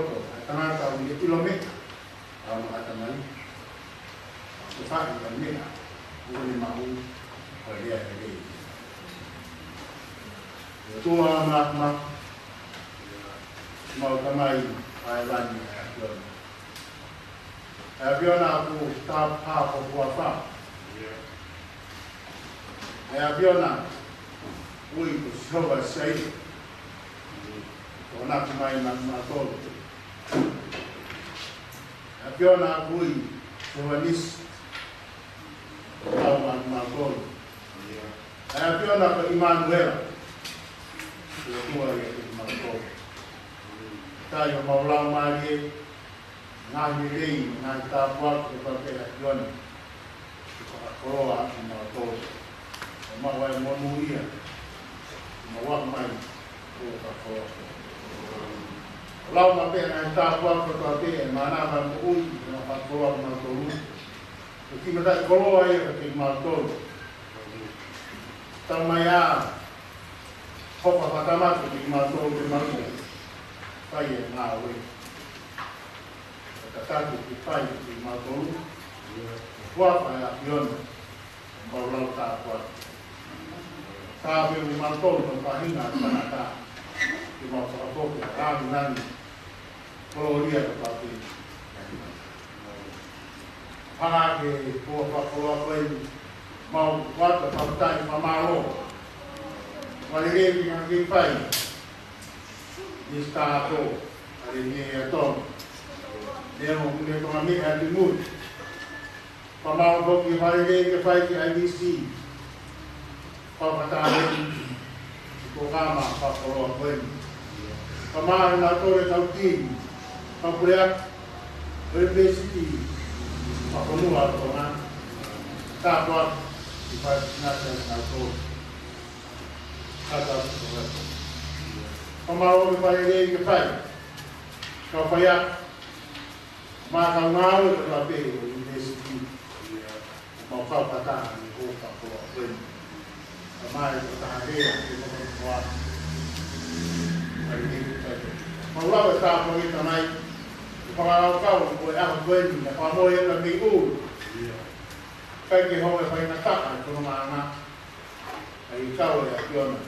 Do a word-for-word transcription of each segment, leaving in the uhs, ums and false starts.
ʻa e tangata ʻoku ne ʻilo meʻa, ʻa e ʻatamai, ʻoku fai ʻa e meʻa ʻoku ne maʻu, ko e lea lelei. ʻOtua Māfimafi, ʻemau Tamai ʻi hēvani, ʻa e ʻAfiona. ʻA e ʻAfiona ʻoku tāpuhā ko e huafa. ʻA e ʻAfiona ʻoku ui ko Sihova Sailé, ʻoku ʻamanaki mai maʻamautolu. ʻA e ʻAfiona ʻoku ui ko Sihova Nisi, ʻoku kau maʻamautolu. ʻA e ʻAfiona ko ʻImanuela, ko e ʻOtua ʻiate kimautolu. Tauhi homau laumālie, ngaahi lelei, ngaahi tāpuaki kotoa pē ʻa e ʻAfiona, ke fakakoloa kimautolu. ʻO maʻu ʻa e monūʻia, ʻo maʻu mai, ʻo fakakoloa. Lau maʻu pē ngaahi tāpuaki kotoa pē, ʻa e mānava moʻui, ʻo fakakoloa kimautolu. ʻO ki mata koloa ia kiate kimautolu. Tau mai ā, hoko ʻo fakatamaki kimautolu ke mau fai e ngāue. Ka tataki ke fai kiate kimautolu. Huafa ʻa e ʻAfiona, mau lau tāpuaki. Tāpuakiʻi kimautolu, ko e faʻahinga ʻo e tangata. Ke mau fakafoki ʻa e langilangi, kolōlia ko e pāpē. Hanga ki he huafa koloa ko eni, mau ʻoatu ʻa e fakafetaʻi fakamālō. Fakalelei ki he ngaahi fai. Minisitā ʻo e Kau, ʻa e Lelei ʻa Tonga. Neongo ʻoku ne tonga meʻa atu mui. Fakamālō foki fakalelei ke fai ki he I V C. Kau fakataha eni, ki he polokalama fakakoloa ko eni. Fakamālō ʻa e kau timi, kau puleako, ʻo e ʻUnivēsiti Fakafonua ʻo Tonga. Tāpuaki, ke fai ki he ngaahi ʻa e kau tō. Kata atu ko atu. Fakamālō fakalelei ke fai. Kau faiako, mo e kau ngāue kotoa pē ʻo e ʻUnivēsiti. Mau kau fakataha eni ki he huafa koloa ko eni. Ka mai ko taha hea, ke mau kau fakataha. Fakalelei ke fai. Mau lau e tāpuaki ki he Tamai, ʻi he fakakaukau ko e ʻaho ko eni, ʻa e fakamoʻui ʻa e mei ʻulu. ʻIkai ke hoko ʻa e faingataʻa ʻi he fonongaʻanga. ʻA ia ʻoku kau ʻa e ʻAfiona,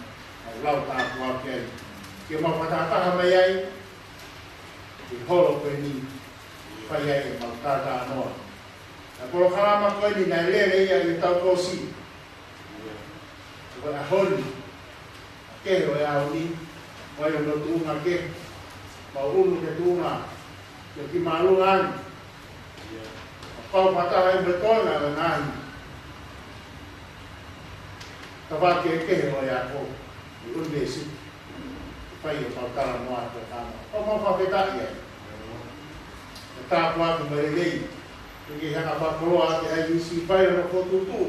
mau lau tāpuaki ai. Ke mau fakataha mai ai, ʻi he holo ko eni, fai ai ʻemau talanoa. ʻA e polokalama ko eni naʻe lele ia ʻi he taʻu kuo ʻosi. Ko e ʻaho ni, ʻa e kehe ʻo e ʻaho ni, ʻoku ʻi ai hono tuʻunga kehe, mau ʻunu ki he tuʻunga, ke ki māʻolunga ange. Mau kau fakataha eni mo e toenga ʻo e ngaahi tafaʻaki kehekehe ʻo e ako ʻi he ʻUnivēsiti. Fai ʻemau talanoa ʻi he polokalama. ʻOku mau fakafetaʻi ai. ʻE tāpuaki mo e lelei. Ke ke hanga fakakoloa ʻaki ʻa e I V C fai hono fokotuʻutuʻu.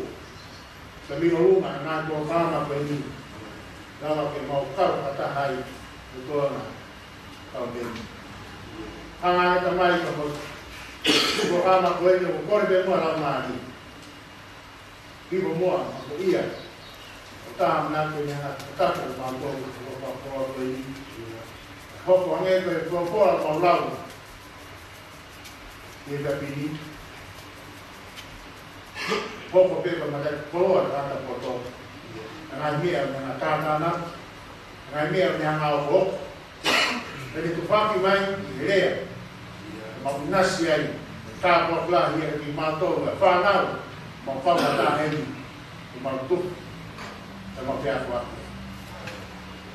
Ka mei ʻolunga ʻa e ngaahi polokalama ko eni. Lava ke mau kau fakataha ai mo e toenga kau mei. Hanga ʻe he Tamai ka ko e polokalama ko eni ʻoku kole pē muʻa ʻa e Laumālie. Hifo muʻa, maʻu ia. ʻO tāmna ko eni ʻa e tataki ʻo mautolu, ko e fakakoloa ko eni. Hoko ange ko e folofola mau lau. ʻI he taimi ni. Hoko pē ko e mataʻikoloa ʻo e tangata poto. ʻA e ngaahi meʻa ʻoku ne hanga ʻo tātānaki. ʻA e ngaahi meʻa ʻoku ne hanga ʻo hoko. Pea ne tufaki mai ʻi he lea. Mau ʻinasi ai. Tāpuaki lahi ia kiate kimautolu, ʻa e fānau. Mau kau fakataha eni. Mau tuku. Pea mau feakuaku.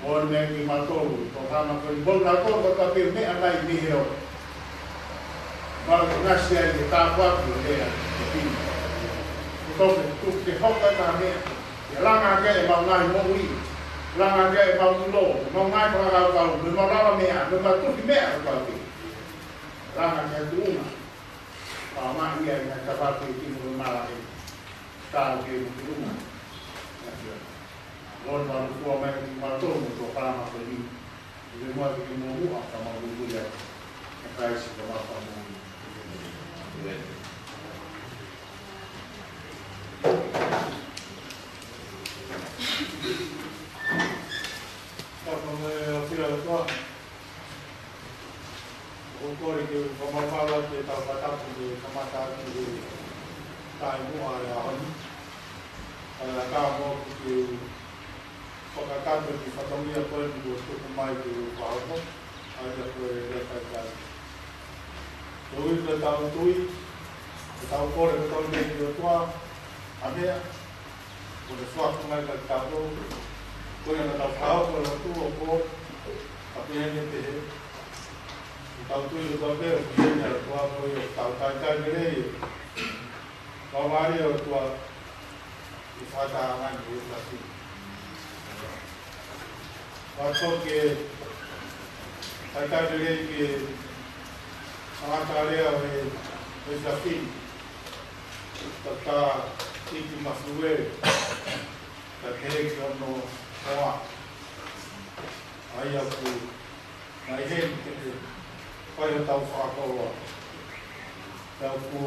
ʻOku ne meʻa kiate kimautolu, ko e kama ko e bol na tolu ko e kape meʻa mai mei he ʻOtua. Mau ʻinasi ai he tāpuaki ʻo e lea, ʻo e pini. Ko e toke, tuku ke hoko ʻa e meʻa. ʻE langa ʻaki ʻemau ngaahi moʻui. Langa ʻaki ʻemau ʻilo, ʻemau ngaahi fakakaukau, mo ʻemau lavameʻa, mo ʻemau tuki meʻa ʻo e kape. Langa ʻaki ʻa e tuʻunga. Pea ʻomai ia ʻi he tafaʻaki ki he malaʻe. Tau ke mo tuʻunga. Lon mau kua mai ki mātou mo tō kalama ko ni. Ke mua ke ke mua mua ka mau lulu ia. Ka kai si ka mau ka mau. Ka mau e o kira o toa. ʻOku ou kole ke u fakamalumalu atu ʻetau fakatapu ke kamata ʻaki e taimi ʻo e ʻaho ni. Kae ʻatā moʻoku ke u fakakakato e kiʻi fatongia ko eni kuo tuku mai ke u fakahoko, ʻa ia ko e lea talitali. Koeʻuhi ko ʻetau tui, ʻetau kole, ʻetau lea ki he ʻOtua, ʻa e meʻa kuo ne foaki mai kiate kitautolu, ko ia naʻa tau fakahoko e lotu ʻo kole, ka pehē ni pehē. ʻEtau tui kotoa pē ʻoku ʻi heni ʻa e ʻOtua, ko ia ʻoku tau talitali lelei, kae ʻoua leva ʻOtua, ʻi he fakatahaʻanga ni ʻo e efiafi ni. Kae toki talitali lelei ki he tangata alea ʻo e efiafi ni, Toketā Tiki Mafiuele, kae pehē ki hono hoa, ʻa ia ʻoku nau ʻi heni ke fai hotau fakakoloa. Pea ʻoku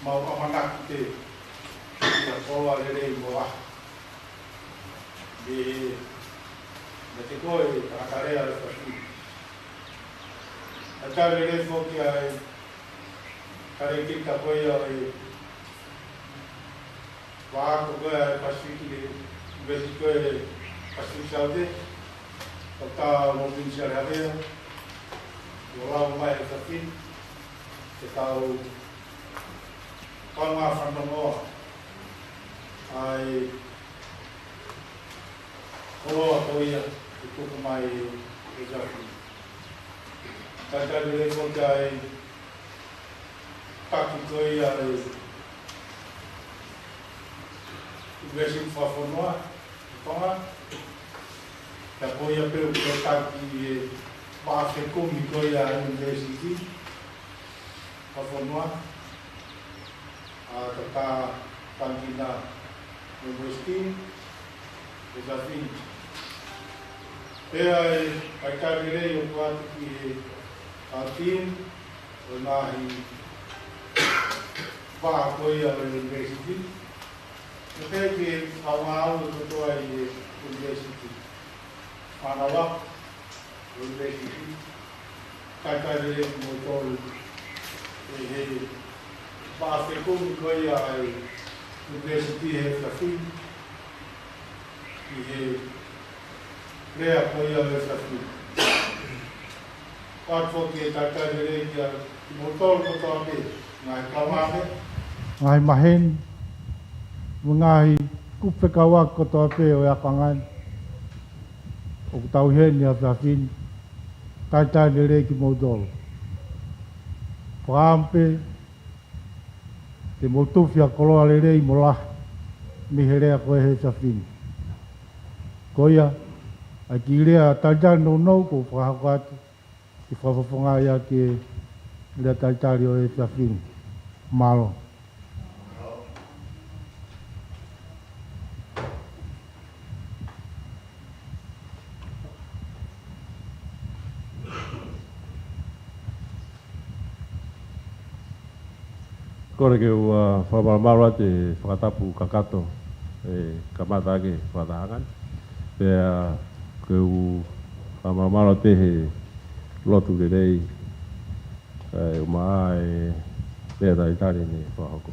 mau ʻamanaki pē ke ʻi ai ha koloa lelei mo lahi. Pea meiate koe, tangata alea ʻo e efiafi ni. Talitali lelei foki ʻa e talēkita ko ia ʻo e vaʻa ako ko ia ʻa e Pacific, University ko e Pacific Saute, Toketā Robin Siale Havea, kuo lava mai he efiafi ni, ke tau kaungā fanongoa ʻa e koloa ko ia ʻoku tuku mai he efiafi ni. Talitali lelei foki ʻa e taki ko ia ʻa e ʻUnivēsiti Fakafonua ʻi Tonga. Pea ko ia pē ʻoku taki e vaʻa fekumi ko ia ʻa e ʻUnivēsiti Fakafonua, ʻa Toketā Tangikina Momoisitini, ʻo e efiafi ni. Pea ʻe talitali lelei ʻoku ʻoatu ki he kau tīm ʻo e ngaahi vaʻa ko ia ʻo e ʻUnivēsiti. Pea pehē ki he kau ngāue kotoa ʻi he ʻUnivēsiti. Fānau ako ʻo e ʻUnivēsiti. Talitali lelei kimoutolu ʻi he vaʻa fekumi ko ia ʻa e ʻUnivēsiti he efiafi ni, ʻi he lea ko ia ʻo e efiafi ni. Kae foki ʻe talitali lelei kiate kimoutolu kotoa pē, ngaahi kaungāmeʻa, ngaahi maheni, mo e ngaahi kupu fekauʻaki kotoa pē ʻo e ʻakanga ni ʻoku tau ʻi heni he efiafi ni. Talitali lelei kimoutolu. Fakaʻamu pē te mou tufi ha koloa lelei mo lahi mei he lea ko ē he efiafi ni. Ko ia, ʻa e kiʻi lea talitali nounou ʻoku ou fakahoko atu, ke fakafofongaʻi ʻaki e lea talitali ʻo e efiafi ni. Mālō. Kole ke u, ʻa, fakamalumalu atu e fakatapu kakato ʻe kamata ʻaki e fakatahaʻanga ni. Pea ke u fakamalumalu atu he lotu lelei, ʻe, ʻumaʻā e lea talitali ne fakahoko.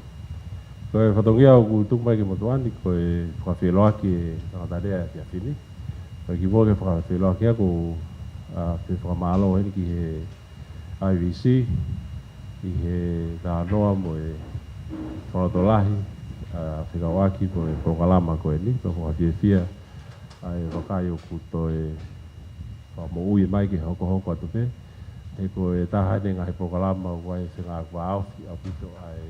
Ko e fatongia ʻoku tuku mai ki he motuʻa ni ko e fakafeʻiloaki e tangata alea he efiafi ni. Pea kimuʻa ke fakafeʻiloaki ʻoku ou, ʻa, fie fakamālō heni ki he I V C, ʻi he talanoa mo e fakalotolahi, ʻa, fekauʻaki mo e polokalama ko eni, pea ʻoku ou fiefia ʻa e vakai ʻoku toe fakamoʻui mai ke hokohoko atu pē. He ko e taha eni e ngaahi polokalama ʻoku ʻi ai e fengāueʻaki ʻaupito ʻa e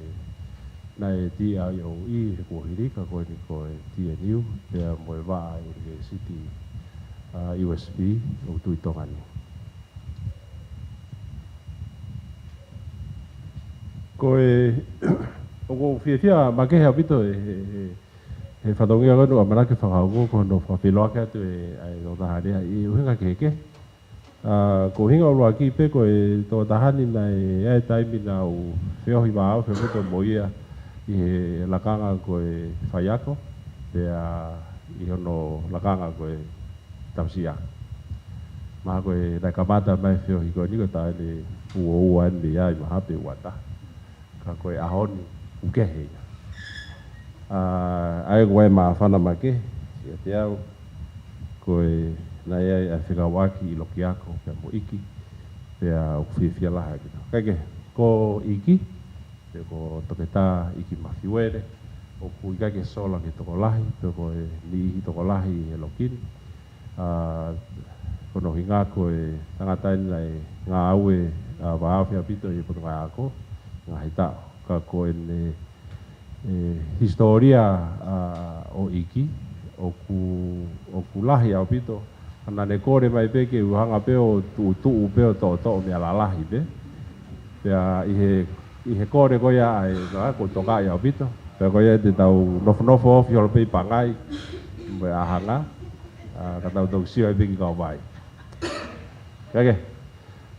naʻe T I O E he kuohili ka ko eni ko e T N U, pea mo e vaʻa ʻa e ʻUnivēsiti, ʻa, U S P ʻoku tuʻu ʻi Tonga ni. Ko e, ʻoku ou fiefia makehe ʻaupito he, he, he, he fatongia ko eni ʻoku ʻamanaki fakahoko ko hono fakafeʻiloaki atu e, ʻa e tokotaha alea ʻi he ʻuhinga kehekehe. ʻA, ko e ʻuhinga ʻuluaki pē ko e tokotaha ni naʻe ʻi ai e taimi naʻa ku feohi vāofi ʻaupito mo ia ʻi he lakanga ko e faiako, pea ʻi hono lakanga ko e tausiʻa. Mahalo ko e naʻe kamata mai e feohi ko eni ko e taʻu eni ua ua eni ai, mahalo pe ua taha. Ka ko e ʻaho ni ʻoku kehe ia. ʻA, ʻa ia ko e māfana makehe kiate au, ko e naʻe ʻi ai ʻa e fekauʻaki ʻi loki ako pea mo ʻIki, pea ʻoku fiefia lahi ʻa kitautolu. Kae kehe, ko ʻIki, pe ko Toketā ʻIki Mafiuele, ʻoku ʻikai ke sola ki he tokolahi, pe ko e niʻihi tokolahi he loki ni. ʻA, ko hono ʻuhinga ko e tangata eni naʻe ngāue, ʻa, vāofi ʻaupito ʻi he Potungāue Ako, ngaahi taʻu. Ka ko ʻene, e, hisitōlia, ʻa, ʻo ʻIki, ʻoku, ʻoku lahi ʻaupito. Ka naʻa ne kole mai pē ke u hanga pē ʻo tuʻutuʻu pē ʻo toʻotoʻo meʻa lalahi pē. Pea ʻi he, ʻi he kole ko ia ai, ka ko e tokaʻi ʻaupito. Pea ko ia te tau nofonofo ofi holo pē ʻi Pangai, mo e ʻāhanga, ʻa, ka tau toki sio ai pē ki Kauvai. Kae kehe,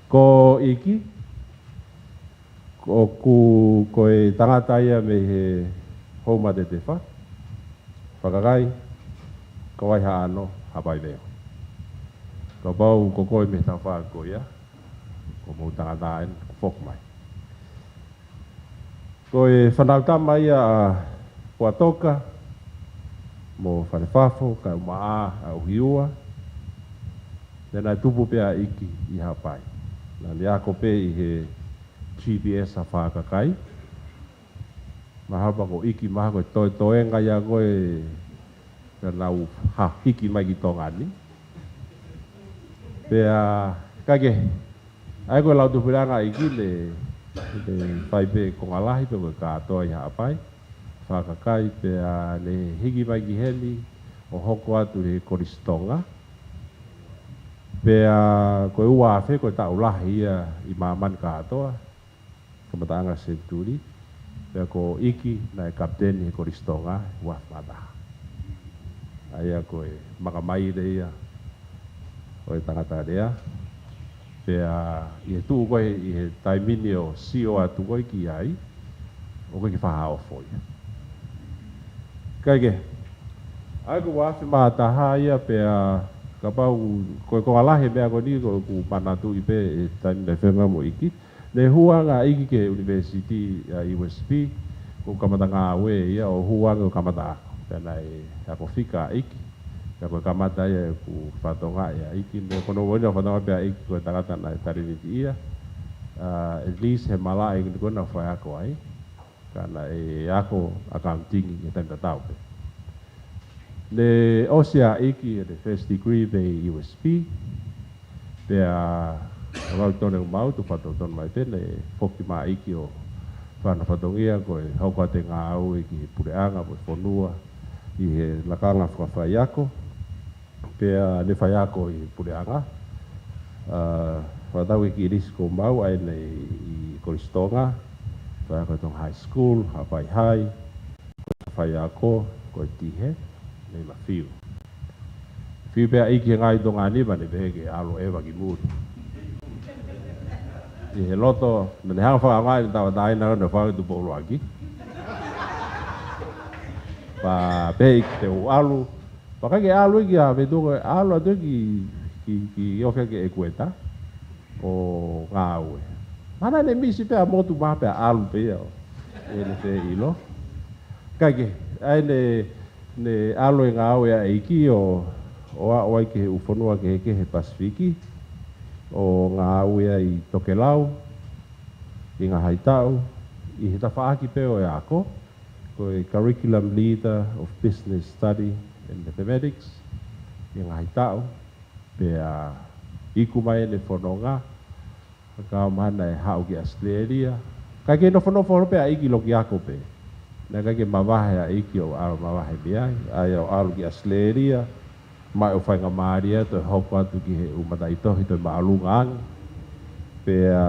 ko ʻIki, ʻoku, ko e tangata ia mei he Houma Tetefa, Fakakai, Kavaihaʻano, Haʻapai Veo. Kapau ko koe mei he tafaʻaki ko ia, ko hoʻomou tangata eni, kuo foki mai. Ko e fānau tama ia ʻa Puatoka mo Falefafo, kae ʻumaʻā ʻa ʻUhiua. Pea naʻe tupu pē ʻa ʻIki ʻi Haʻapai. Naʻa ne ako pē ʻi he G P S ʻa Fakakai. Mahalo pē ko ʻIki, mahalo ko e toe toenga ia ko ē ka nau hiki mai ki Tonga ni. Pea, kae kehe, ʻa ia ko e lautohi puleʻanga ʻa ʻIki ne, ne fai pē konga lahi pē ko e kātoa ʻi Haʻapai, Fakakai, pea ne hiki mai ki heni ʻo hoko atu he Kolisi Tonga. Pea ko e ua afe ko e taʻu lahi ia ʻi māmani kātoa, kamataʻanga senituli, pea ko ʻIki naʻe kapiteni he Kolisi Tonga, ua afe mā taha. ʻA ia ko e makamaile ia ʻo e tangata lea. Pea ʻi he tuʻu ko ē, ʻi he taimi ni ʻo sio atu ko ē ki ai, ʻoku ʻikai ke fakaofo ia. Kae kehe, ʻa ia ko e ua afe mā taha ia pea kapau ko e konga lahi e meʻa ko eni ʻoku ou manatuʻi pē he taimi naʻe feinga mo ʻIki. Ne hū ange ʻa ʻIki ki he ʻunivēsiti ʻa e U S P, ko e kamata ngāue ia ʻo hū ange ʻo kamata ako. Pea naʻe ako fika ʻa ʻIki, pea ko e kamata ia ʻeku fatongia ʻa ʻIki. Mo ko hono moʻoni ʻoku ou fatongia pē ʻa ʻIki ko e tangata naʻe talēniti ia, ʻa, at least he malaʻe ʻeni ko ē naʻe faiako ai. Ka naʻe ako accounting ʻi he taimi tatau pē. Ne ʻosi ʻa ʻIki ʻene first degree pē ʻi U S P, pea ʻalu atu ʻo ne mau tuʻu fakatotonu mai pē, ne foki mai ʻa ʻIki ʻo fai hono fatongia ko e hoko atu e ngāue ki he puleʻanga mo e fonua ʻi he lakanga fakafaiako. Pea ne faiako ʻi he puleʻanga, ʻa, fakatau e kiʻi lisi kuo mau ʻai ʻeni ʻi Kolisi Tonga, faiako Tonga High School, Haʻapai High, ko e faiako ko e tihe, ne ma fiu. Fiu pē ʻa ʻIki he ngaahi Tonga ni, pea ne pehē ke ʻalu ʻo ʻeva ki muli. ʻI he loto, naʻa ne hanga fakaʻaongaʻi ʻene tauʻatāina ʻo ne fai ʻo tupu ʻuluaki. Pea pehē ʻe ʻIki te u ʻalu, pea ʻikai ke ʻalu ʻIki ia, pea tuku ʻalu atu ki, ki, ki ofi ʻa ʻEkueta ʻo ngāue. Mahalo naʻa ne misi pē ʻa e motu mahalo pea ʻalu pē ia ʻo, ʻene feʻilo. Kae kehe, ʻa ia ne, ne ʻalu e ngāue ʻa ʻIki ʻo, ʻo aʻu ai ki he ʻū fonua kehekehe Pasifiki, ʻo ngāue ai ʻi tokelau, ʻi ngaahi taʻu, ʻi he tafaʻaki pē ʻo e ako, ko e Curriculum Leader of Business Study and Mathematics, ʻi he ngaahi taʻu, pea iku mai ʻene fononga, ka mahalo naʻe haʻu ki ʻAositelēlia. ʻIkai ke nofonofo holo pē ʻa ʻIki loki ako pē. Naʻe ʻikai ke mavahe ʻa ʻIki ʻo ʻalu mavahe mei ai, ʻa ia ʻo ʻalu ki ʻAositelēlia, mai ʻo faingamālie atu ʻo hoko atu ki he ʻū mataʻitohi toe māʻolunga ange. Pea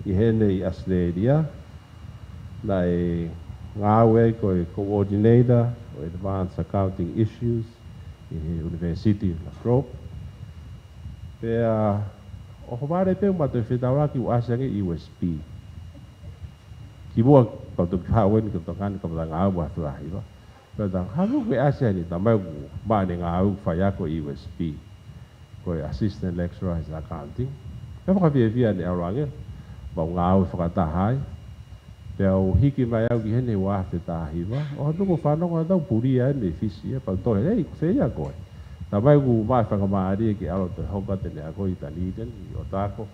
ʻi heʻene ʻi ʻAositelēlia, naʻe ngāue ai ko e Coordinator ʻo e Advanced Accounting Issues ʻi he University of La Trobe. Pea ʻohovale pē ʻo ma toe fetaulaki ʻo ʻasi ange ʻi U S P. Kimuʻa pea toki haʻu ʻeni ki Tonga ni kamata ngāue ʻi he ua afe hiva. Pea tau hanga ʻo ʻasi ʻeni, talamai ʻoku maʻu ʻene ngāue ʻo faiako ʻi U S P. ko e assistant lecturer ʻi he accounting. Pea fakafiefia ʻene ʻalu ange, pea u ngāue fakataha ai. Pea u hiki mai au ki heni he ua afe taha hiva, ʻo hangē ko e fanongo atu au pulia ai mei Fisi, ʻa ia pea u toe, "Hei, ko fē ia koe?" Talamai kuo maʻu e faingamālie ke ʻalu ʻo toe hoko atu ʻene ako ʻi Dunedin, ʻi ʻOtako.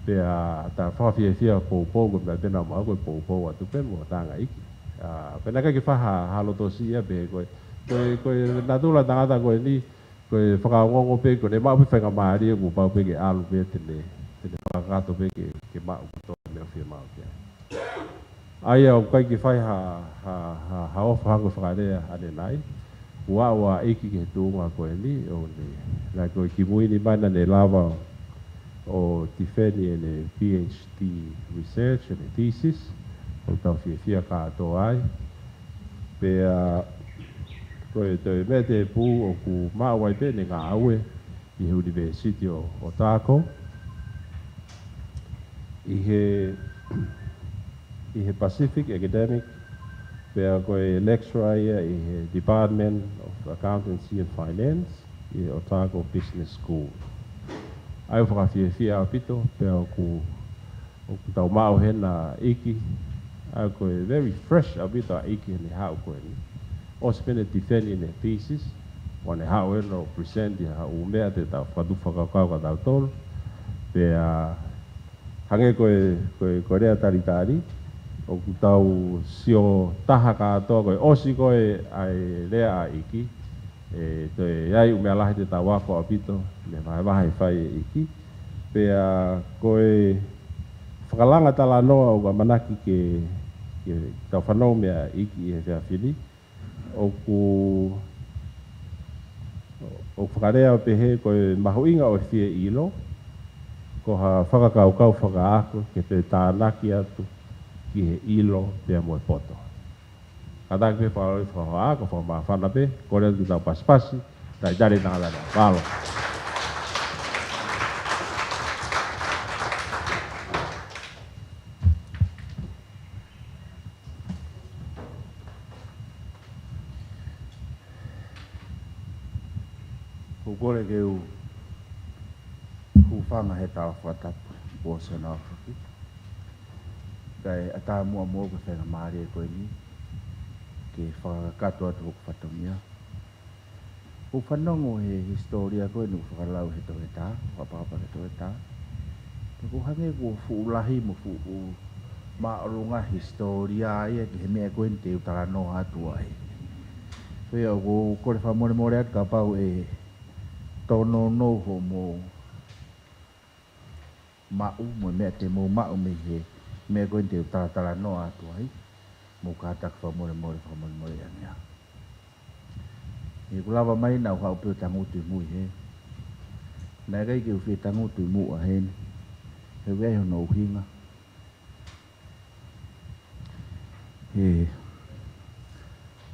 Pea ta fakafiefia poupou, ko e meʻa pē naʻa mau ko e poupou atu pē mo e tangataʻeiki. ʻA, pea naʻe ʻikai ke fai ha, ha loto siʻi ia pē, ko e, ko e, ko e natula tangata ko eni, ko e fakaongoongo pē, ko ʻene maʻu pē faingamālie, kuo pau pē ke ʻalu pē te ne, te ne fakakakato pē ke, ke maʻu kotoa e meʻa ʻoku fiemaʻu ki ai. ʻA ia ʻoku ʻikai ke fai ha, ha, ha, ha ʻofa hangē ko e fakalea ʻanenai. Kuo aʻu ʻa ʻEiki ki he tuʻunga ko eni, ʻo ne, naʻe ko e kimuʻa ni mai naʻa ne lava ʻo tifeni ʻene PhD research, ʻene thesis, ʻoku tau fiefia kātoa ai. Pea ko e toe meʻa tēpū ʻoku maʻu ai pē ʻene ngāue ʻi he University ʻo, ʻOtako, ʻi he, ʻi he Pacific Academic, pea ko e lecturer ia ʻi he Department of Accountancy and Finance ʻi he ʻOtako Business School. ʻA ia ʻoku fakafiefia ʻaupito, pea ʻoku ʻoku tau maʻu heni ʻa ʻEiki, ʻa ia ko e very fresh ʻaupito ʻa ʻEiki heʻene haʻu ko eni. ʻOsi pē ʻene tifeni ʻene thesis, ʻo ne haʻu heni ʻo present ʻi ha ʻū meʻa te tau fakatupu fakakaukau kia tautolu. Pea hangē ko e, ko e, ko e lea talitali, ʻoku tau sio taha kātoa ko e ʻosi ko ē ʻa e lea ʻa ʻEiki, ʻe toe ʻi ai e ʻū meʻa lahi te tau ako ʻaupito mei he vahevahe ʻe fai ʻe ʻEiki. Pea ko e fakalanga talanoa ʻoku ʻamanaki ke, ke tau fanongo mei ai ʻEiki he efiafi ni, ʻoku, ʻoku fakalea ʻo pehē ko e mahuʻinga ʻo e fie ʻilo, ko ha fakakaukau fakaako ke toe tānaki atu ki he ʻilo pea mo e poto. Kātaki pē fakaloi fakahoa, ko e fakamāfana pē, kole atu ke tau pasipasi, talitali e tangata ni. Mālō. ʻOku ou kole ke u hūfanga he tala fakatapu kuo ʻosi hono aofaki. Kae ʻatā muʻa moʻoku e faingamālie ko eni ke fakakakato atu hoku fatongia. ʻOku ou fanongo he hisitōlia ko eni ʻoku fakalau he toheta, fakapapau he toheta. Pea ʻoku hangē kuo fuʻu lahi mo fuʻu māʻolunga e hisitōlia ia ki he meʻa ko eni te u talanoa atu ai. Pea ʻoku ou kole fakamolemole atu kapau ʻe tōnounou hoʻomou maʻu mo e meʻa te mou maʻu mei he meʻa ko eni te u talatalanoa atu ai, mou kātaki fakamolemole, fakamolemole ange ia. ʻOku lava mai naʻa ku haʻu pē ʻo tangutu ʻi mui hē. Naʻe ʻikai ke u fie tangutu ʻi muʻa heni. He ʻoku ʻi ai hono ʻuhinga. He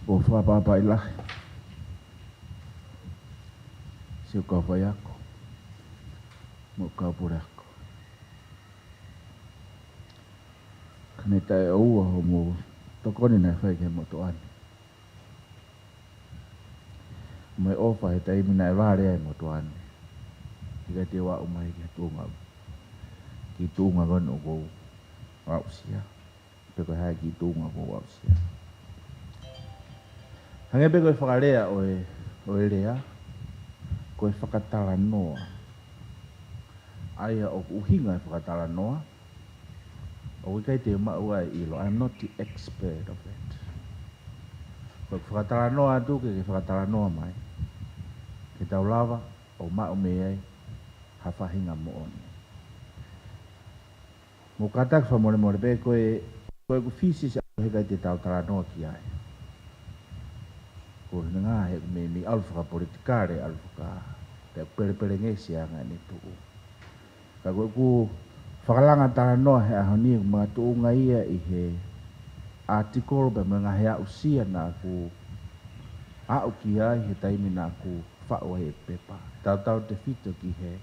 ʻoku ou fakaʻapaʻapaʻi lahi siʻoku kau faiako mo e kau puleako. Ka ne taʻeʻoua hoʻomou tokoni naʻe fai ki he motuʻa ni mo e ʻofa he taimi naʻe vale ai e motuʻa ni. ʻIkai te u aʻu mai ki he tuʻunga, ki he tuʻunga ko eni ʻoku ou aʻusia. Pe ko e hā e kiʻi tuʻunga ʻoku ou aʻusia. Hangē pē ko e fakalea ʻo e, ʻo e lea, ko e fakatalanoa. ʻA ia ʻoku ʻuhinga e fakatalanoa, ʻoku ʻikai te u maʻu ai e ʻilo, I'm not the expert of it. Ko e fakatalanoa atu ke, ke fakatalanoa mai, ke tau lava ʻo maʻu mei ai ha faʻahinga moʻoni. Mou kātaki fakamolemole pē ko e, ko ʻeku thesis ʻaʻaku he ʻikai te tau talanoa ki ai. Ko e ngaahi ʻeku meimei ʻalu fakapolitikale, ʻalu faka-, pea pelepelengesi ʻa e anga ʻene tuʻu. Ka ko ʻeku fakalanga talanoa he ʻaho ni ʻoku makatuʻunga ia ʻi he ʻātikolo pea mo e ngaahi aʻusia naʻa ku aʻu ki ai he taimi naʻa ku faʻu ai e pepa. Tautautefito ki he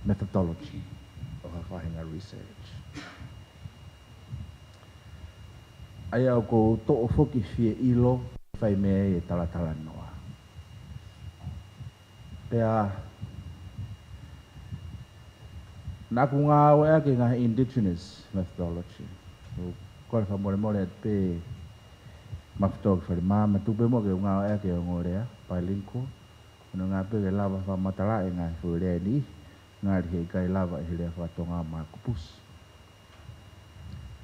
methodology ʻo ha faʻahinga research. ʻA ia ʻoku ou toʻo foki fie ʻilo fai mei ai e talatalanoa. Pea Naʻá ku ngāueʻaki e ngaahi indigenous methodology. ʻOku ou kole fakamolemole atu pē Mafutō ki Falemā, ma tupe mo ke u ngāueʻaki e ongo lea, bilingual, ʻo ngāue pē ke lava fakamatalaʻi e ngaahi foʻi lea ni, ngali heʻikai lava ʻi he lea faka-Tonga mo e kupusi.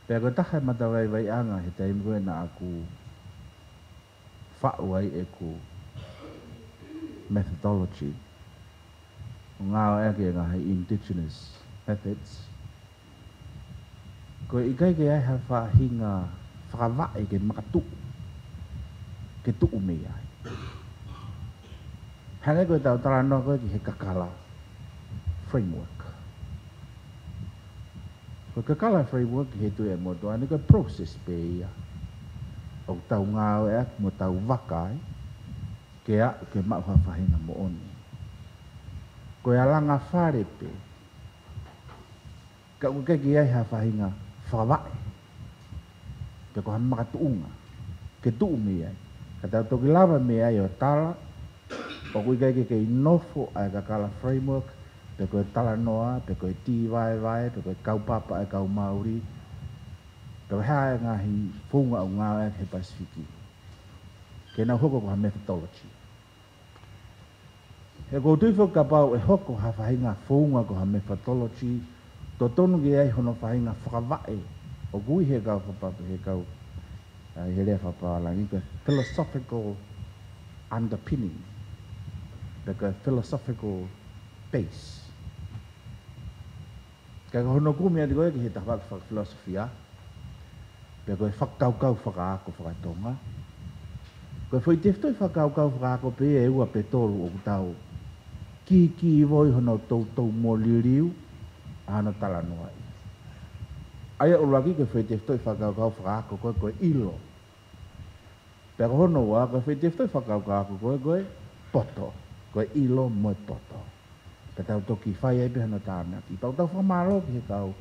Pea ko e taha e matavaivaiʻanga he taimi ko ē naʻá ku faʻu ai ʻeku methodology ʻo ngāueʻaki e ngaahi indigenous methods, ko e ʻikai ke ʻi ai ha faʻahinga fakavaʻe ke makatuʻu, ke tuʻu mei ai. Hangē ko ʻetau talanoa ko ē ki he kakala framework. Ko e kakala framework ki he Tuʻi ʻa e Motuʻa ni ko e process pē ia ʻoku tau ngāueʻaki mo tau vaka ai ke aʻu ke maʻu ha faʻahinga moʻoni. Ko e alanga fale pē, ka ʻoku ʻikai ke ʻi ai ha faʻahinga fakavaʻe pe ko ha makatuʻunga ke tuʻu mei ai. Ka tau toki lava mei ai ʻo tala, ʻoku ʻikai ke kei nofo ʻa e kakala framework, pe ko e talanoa, pe ko e tīvaevae, pe ko e kaupapa ʻa e kau Māori, pe ko e hā e ngaahi founga ʻoku ngāueʻaki he Pasifiki ke nau hoko ko ha methodology. He ʻoku ou tui foki kapau ʻe hoko ha faʻahinga founga ko ha methodology, totonu ke ʻi ai hono faʻahinga fakavaʻe, ʻoku ui he kau fapa-, he kau, ʻa, he lea fakapālangi ko e philosophical underpinning, pe ko e philosophical base. Ka ko hono kumi atu ko ē ki he tafaʻaki fakafilosofia, pe ko e fakakaukau fakaako faka-Tonga, ko e foʻi tefitoʻi fakakaukau fakaako pē ia ʻe ua pe tolu ʻoku tau kīkīvoi hono toutou mo liliu ʻa hono talanoaʻi. ʻA ia ʻuluaki ko e foʻi tefitoʻi fakakaukau fakaako ko ē ko e ʻilo. Pea ko hono ua, ko e foʻi tefitoʻi fakakaukau ko ē ko e poto, ko e ʻilo mo e poto. Pea tau toki fai ai pē hano tānaki. Pea ʻoku tau fakamālō ki he kau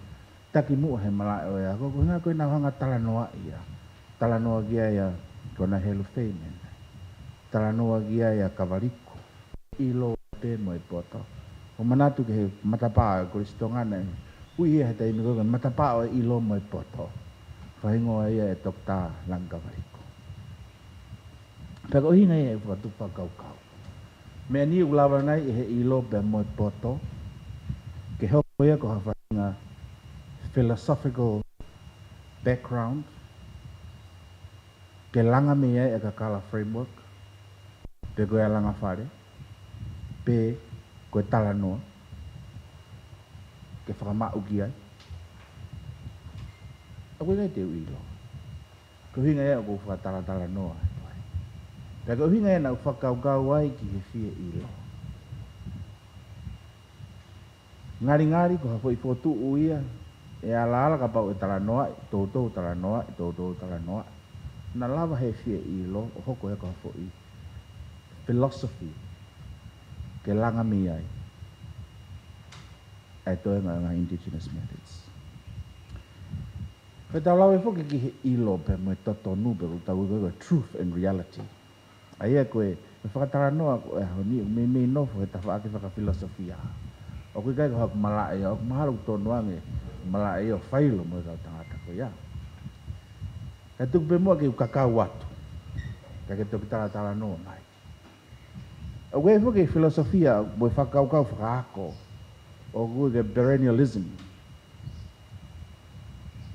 taki muʻa he malaʻe ʻo e ako, ko e ʻuhinga ko ʻenau hanga talanoaʻi ia. Talanoa ki ai ʻa Kona Helu Feynman. Talanoa ki ai ʻa Kavaliku. ʻIlo pē mo e poto. ʻOku ou manatu ki he matapā ʻo e Kolisi Tonga naʻe ui ia he taimi ko ē ko e matapā ʻo e ʻilo mo e poto. Fakahingoa ia ʻe Toketā Langi Kavaliku. Pea ko e ʻuhinga ia ʻeku fakatupu fakakaukau. Meʻa ni ʻoku lava nai ʻe he ʻilo pea mo e poto ke hoko ia ko ha faʻahinga philosophical background ke langa mei ai e kakala framework, pe ko e alanga fale, pe ko e talanoa ke fakamaʻu ki ai? ʻOku ʻikai te u ʻilo. Ko e ʻuhinga ia ʻoku ou fakatalatalanoa atu ai. Pea ko e ʻuhinga ia naʻá ku fakakaukau ai ki he fie ʻilo. Ngalingali ko ha foʻi fokotuʻu ia ʻe alaala kapau ʻe talanoaʻi, toutou talanoaʻi, toutou talanoaʻi, naʻa lava he fie ʻilo ʻo hoko ia ko ha foʻi philosophy ke langa mei ai ʻa e toenga ʻo e ngaahi indigenous methods. Pea tau lau foki ki he ʻilo pea mo e totonu, pea ʻoku tau ui ko e truth and reality. ʻA ia ko e, e fakatalanoa ko ē ʻaho ni, ʻoku meimei nofo he tafaʻaki fakafilosofia. ʻOku ʻikai ko haʻaku malaʻe ia, ʻoku mahalo ʻoku tonu ange malaʻe ia ʻo failo mo e kau tangata ko ia. Ka tuku pē muʻa ke u kakau atu, ka ke toki talatalanoa mai. ʻOku ʻi ai foki e filosofia mo e fakakaukau fakaako ʻoku ui ko e perennialism.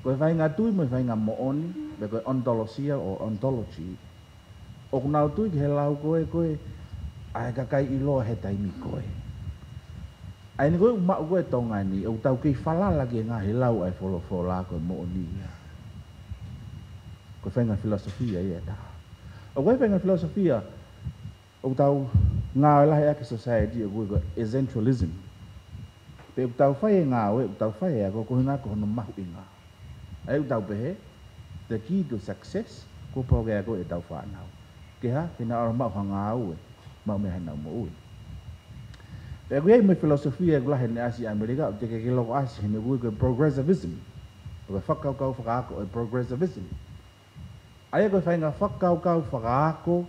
Ko e faʻahinga tui mo e faʻahinga moʻoni, pe ko e ontolosia ʻo ontology, ʻoku nau tui ki he lau ko ē ko ē ʻa e kakai ʻiloa he taimi ko ē. ʻA eni ko ē ʻoku maʻu ko ē Tonga ni, ʻoku tau kei falala ki he ngaahi lau ʻa e folofola ko e moʻoni ia. Ko e faʻahinga filosofia ia ʻe taha. ʻOku ʻi ai e faʻahinga filosofia ʻoku tau ngāue lahi ʻaki e society ʻoku ui ko e essentialism. Pea ʻoku tau fai e ngāue, ʻoku tau fai e ako ko e ʻuhinga ko hono mahuʻinga. ʻA ia ʻoku tau pehē, the key to success, kuo pau ke akoʻi ʻetau fānau. Ke hā? Ke nau ʻalu ʻo maʻu ha ngāue, maʻu mei ai haʻanau moʻui. Pea ʻoku ʻi ai mo e filosofia ʻoku lahi ʻene ʻasi ʻi ʻAmelika, ʻoku teʻeki ke loko ʻasi heni, ʻoku ui ko e progressivism. Ko e fakakaukau fakaako ʻo e progressivism. ʻA ia ko e faʻahinga fakakaukau fakaako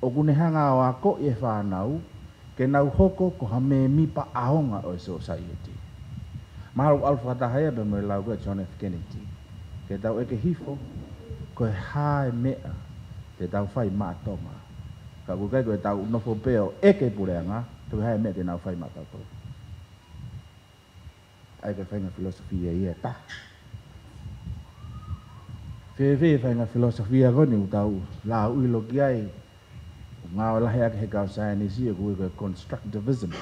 ʻoku ne hanga ʻo akoʻi e fānau ke nau hoko ko ha mēmipa ʻaonga ʻo e society. Mahalo ʻalu fakataha ia pea mo e lau ko ē ʻa John F. Kennedy. Ke tau ʻeke hifo, ko e hā e meʻa te tau fai maʻa Tonga. Ka ʻoku ʻikai ko ʻetau nofo pē ʻo ʻeke puleʻanga, pe ko e hā e meʻa te nau fai maʻatautolu. ʻA ia ko e faʻahinga filosofia ia ʻe taha. Fēfē e faʻahinga filosofia ko eni ʻoku tau lāuʻi ʻilo ki ai, ʻoku ngāue lahi ʻaki he kau saienisi ʻoku ui ko e constructivism.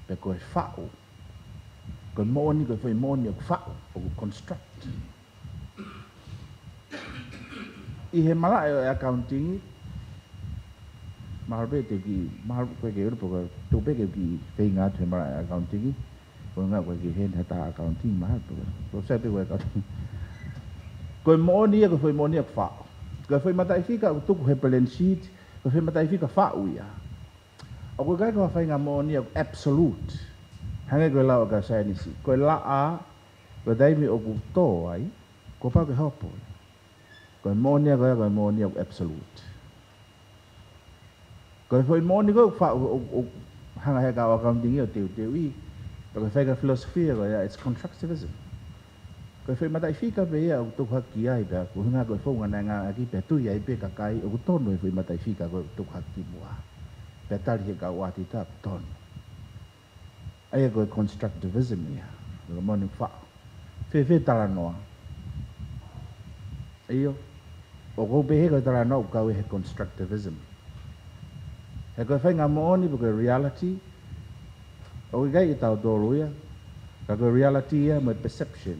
Pe ko e faʻu. Ko e moʻoni, ko e foʻi moʻoni ʻoku faʻu, ʻoku construct. ʻI he malaʻe ʻo e accounting, mahalo pē te u kiʻi, mahalo pē ke uru pē ko e, tuku pē ke u kiʻi feinga atu he malaʻe accounting, ko e ngā ko e kiʻi heni ha taha accounting, mahalo pē ko e, ko e sai pē ko e accounting. Ko e moʻoni ia, ko e foʻi moʻoni ia ʻoku faʻu. Ko e foʻi mataʻifika ʻoku tuku he balance sheet, ko e foʻi mataʻifika faʻu ia. ʻOku ʻikai ko ha faʻahinga moʻoni ia ʻoku absolute. Hangē ko e lau ʻa e kau saienisi. Ko e laʻā, ko e taimi ʻoku tō ai, kuo pau ke hopo. Ko e moʻoni ia ko ia, ko e moʻoni ia ʻoku absolute. Ko e foʻi moʻoni ko ē ʻoku faʻu, ʻoku, ʻoku hanga he kau accounting ia ʻo teuteuʻi. Pea ko e faʻahinga filosofia ko ia, it's constructivism. Ko e foʻi mataʻifika pē ia ʻoku tuku hake ki ai pea, ko e ʻuhinga ko e founga naʻe ngāueʻaki pea tui ai pē kakai ʻoku tonu e foʻi mataʻifika ko ē ʻoku tuku hake ki muʻa. Pea tali he kau ʻātita ʻoku tonu. ʻA ia ko e constructivism ia. Ko e moʻoni faʻu. Fēfē talanoa. ʻIo. ʻOku ou pehē ko e talanoa ʻoku kau ia he constructivism. He ko e faʻahinga moʻoni pe ko e reality, ʻoku ʻikai ke tau tolu ia, ka ko e reality ia mo e perception.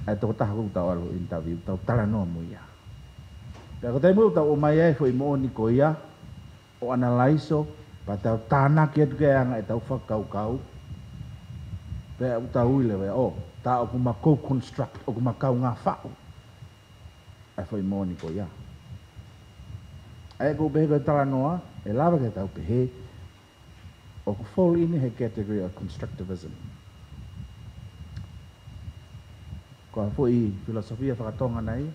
ʻA e tokotaha ʻoku tau ʻalu interview, tau talanoa mo ia. Pea ko e taimi ʻoku tau ʻomai ai e foʻi moʻoni ko ia, ʻo analaiso, pea tau tānaki atu ki he anga ʻetau fakakaukau. Pea ʻoku tau ui leva ia, ʻo, tā ʻoku ma co-construct, ʻoku ma kaungā faʻu ʻa e foʻi moʻoni ko ia. ʻA ia ʻoku ou pehē ko e talanoa, ʻe lava ke tau pehē, ʻoku fall in he category of constructivism. Ko ha foʻi filosofia fakatonga nai,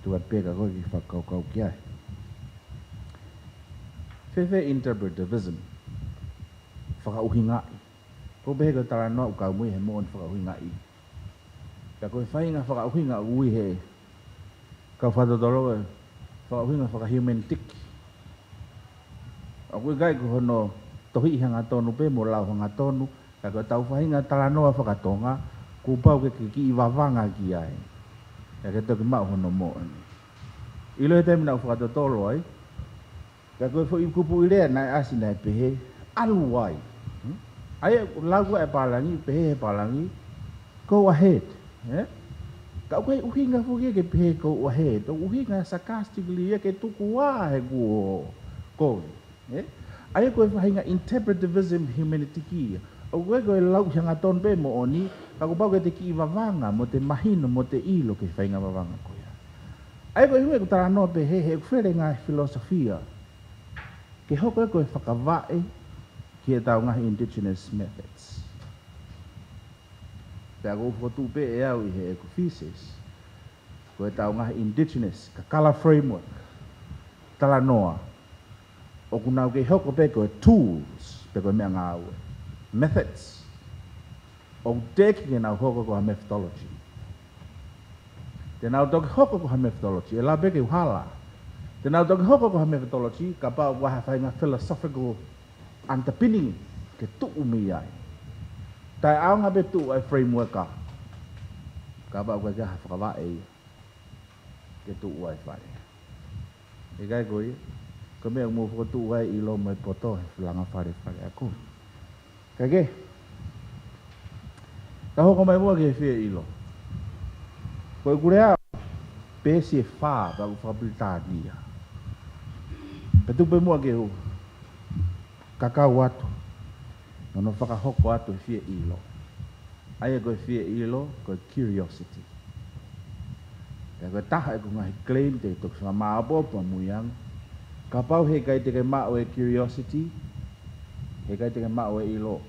tuku atu pē ka ko e kiʻi fakakaukau ki ai. Fēfē interpretivism, fakaʻuhingaʻi. ʻOku ou pehē ko e talanoa ʻoku kau mo ia he moʻoni fakaʻuhingaʻi. Ka ko e faʻahinga fakaʻuhinga ʻoku ui he kau fakatotolo ko e fakaʻuhinga fakahumanitiki. ʻOku ʻikai ko hono tohiʻi hangatonu pē mo lau hangatonu, ka ko ʻetau faʻahinga talanoa fakatonga, kuo pau ke ke kiʻi vavanga ki ai. Ka ke toki maʻu hono moʻoni. ʻIlo he taimi naʻa ku fakatotolo ai, ka ko e foʻi kupuʻi lea naʻe ʻasi naʻe pehē, ʻalu ai. Hmm? ʻA ia, lau ʻa e pālangi, pehē he pālangi, go ahead. Eh? Ka ʻoku ʻikai ʻuhinga foki ia ke pehē go ahead. ʻOku ʻuhinga sarcastically ia ke tuku ā he kuo kovi. Eh? ʻA ia ko e faʻahinga interpretivism humanitiki ia. ʻOku ʻikai ko e lau hangatonu pē moʻoni, ka kuo pau ke te kiʻi vavanga, mo te mahino, mo te ʻilo ki he faʻahinga vavanga ko ia. ʻA ia ko e ʻuhinga ʻeku talanoa pehē he ʻoku fele ngaahi filosofia. Ke hoko ia ko e fakavaʻe ki heʻetau ngaahi indigenous methods. Pea ʻoku ou fokotuʻu pē ʻe au ʻi heʻeku thesis, ko ʻetau ngaahi indigenous, kakala framework, talanoa, ʻoku nau kei hoko pē ko e tools, pe ko e meʻangāue. Methods. ʻOku teʻeki ke nau hoko ko ha methodology. Te nau toki hoko ko ha methodology, ʻe lava pē ke u hala. Te nau toki hoko ko ha methodology, kapau ʻoku ʻi ai ha faʻahinga philosophical underpinning ke tuʻu mei ai. Taʻeʻaonga pē tuʻu ʻa e framework ka, kapau ʻoku ʻikai ha fakavaʻe ia ke tuʻu ai e fale. ʻIkai ko ia, ko e meʻa ʻoku mou fokotuʻu ai e ʻilo mo e poto he langa fale fale ako. Kae kehe, ka hoko mai muʻa ki he fieʻilo. Ko ʻeku lea, peesi ʻe fā, pea ʻoku fakapilitānia. Pea tuku pē muʻa ke u kakau atu, hono fakahoko atu e fieʻilo. ʻA ia ko e fieʻilo, ko e curiosity. Pea ko e taha ʻeku ngaahi claim te u toki fakamāʻopoʻopo ʻamui ange. Kapau he ʻikai te ke maʻu e curiosity, he ʻikai te ke maʻu e ʻilo.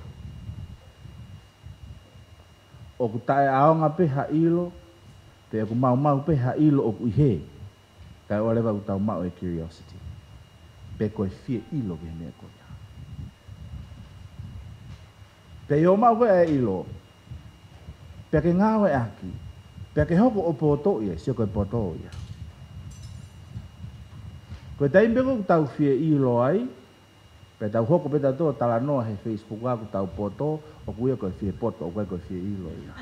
ʻOku taʻeʻaonga pē ha ʻilo, pe ʻoku maumau pē ha ʻilo ʻoku ʻi hē. Kae ʻoua leva ʻoku tau maʻu e curiosity. Pe ko e fieʻilo ki he meʻa ko ia. Pea ʻi hoʻo maʻu ko ē ʻa e ʻilo, pea ke ngāueʻaki, pea ke hoko ʻo poto ia, sio ko e poto ia. Ko e taimi pē ʻoku tau fie ʻilo ai, pea tau hoko pē tautolu ʻo talanoa he Facebook ʻoku tau poto, ʻoku ʻikai ko e fie poto, ʻoku ʻikai ko e fie ʻilo ia.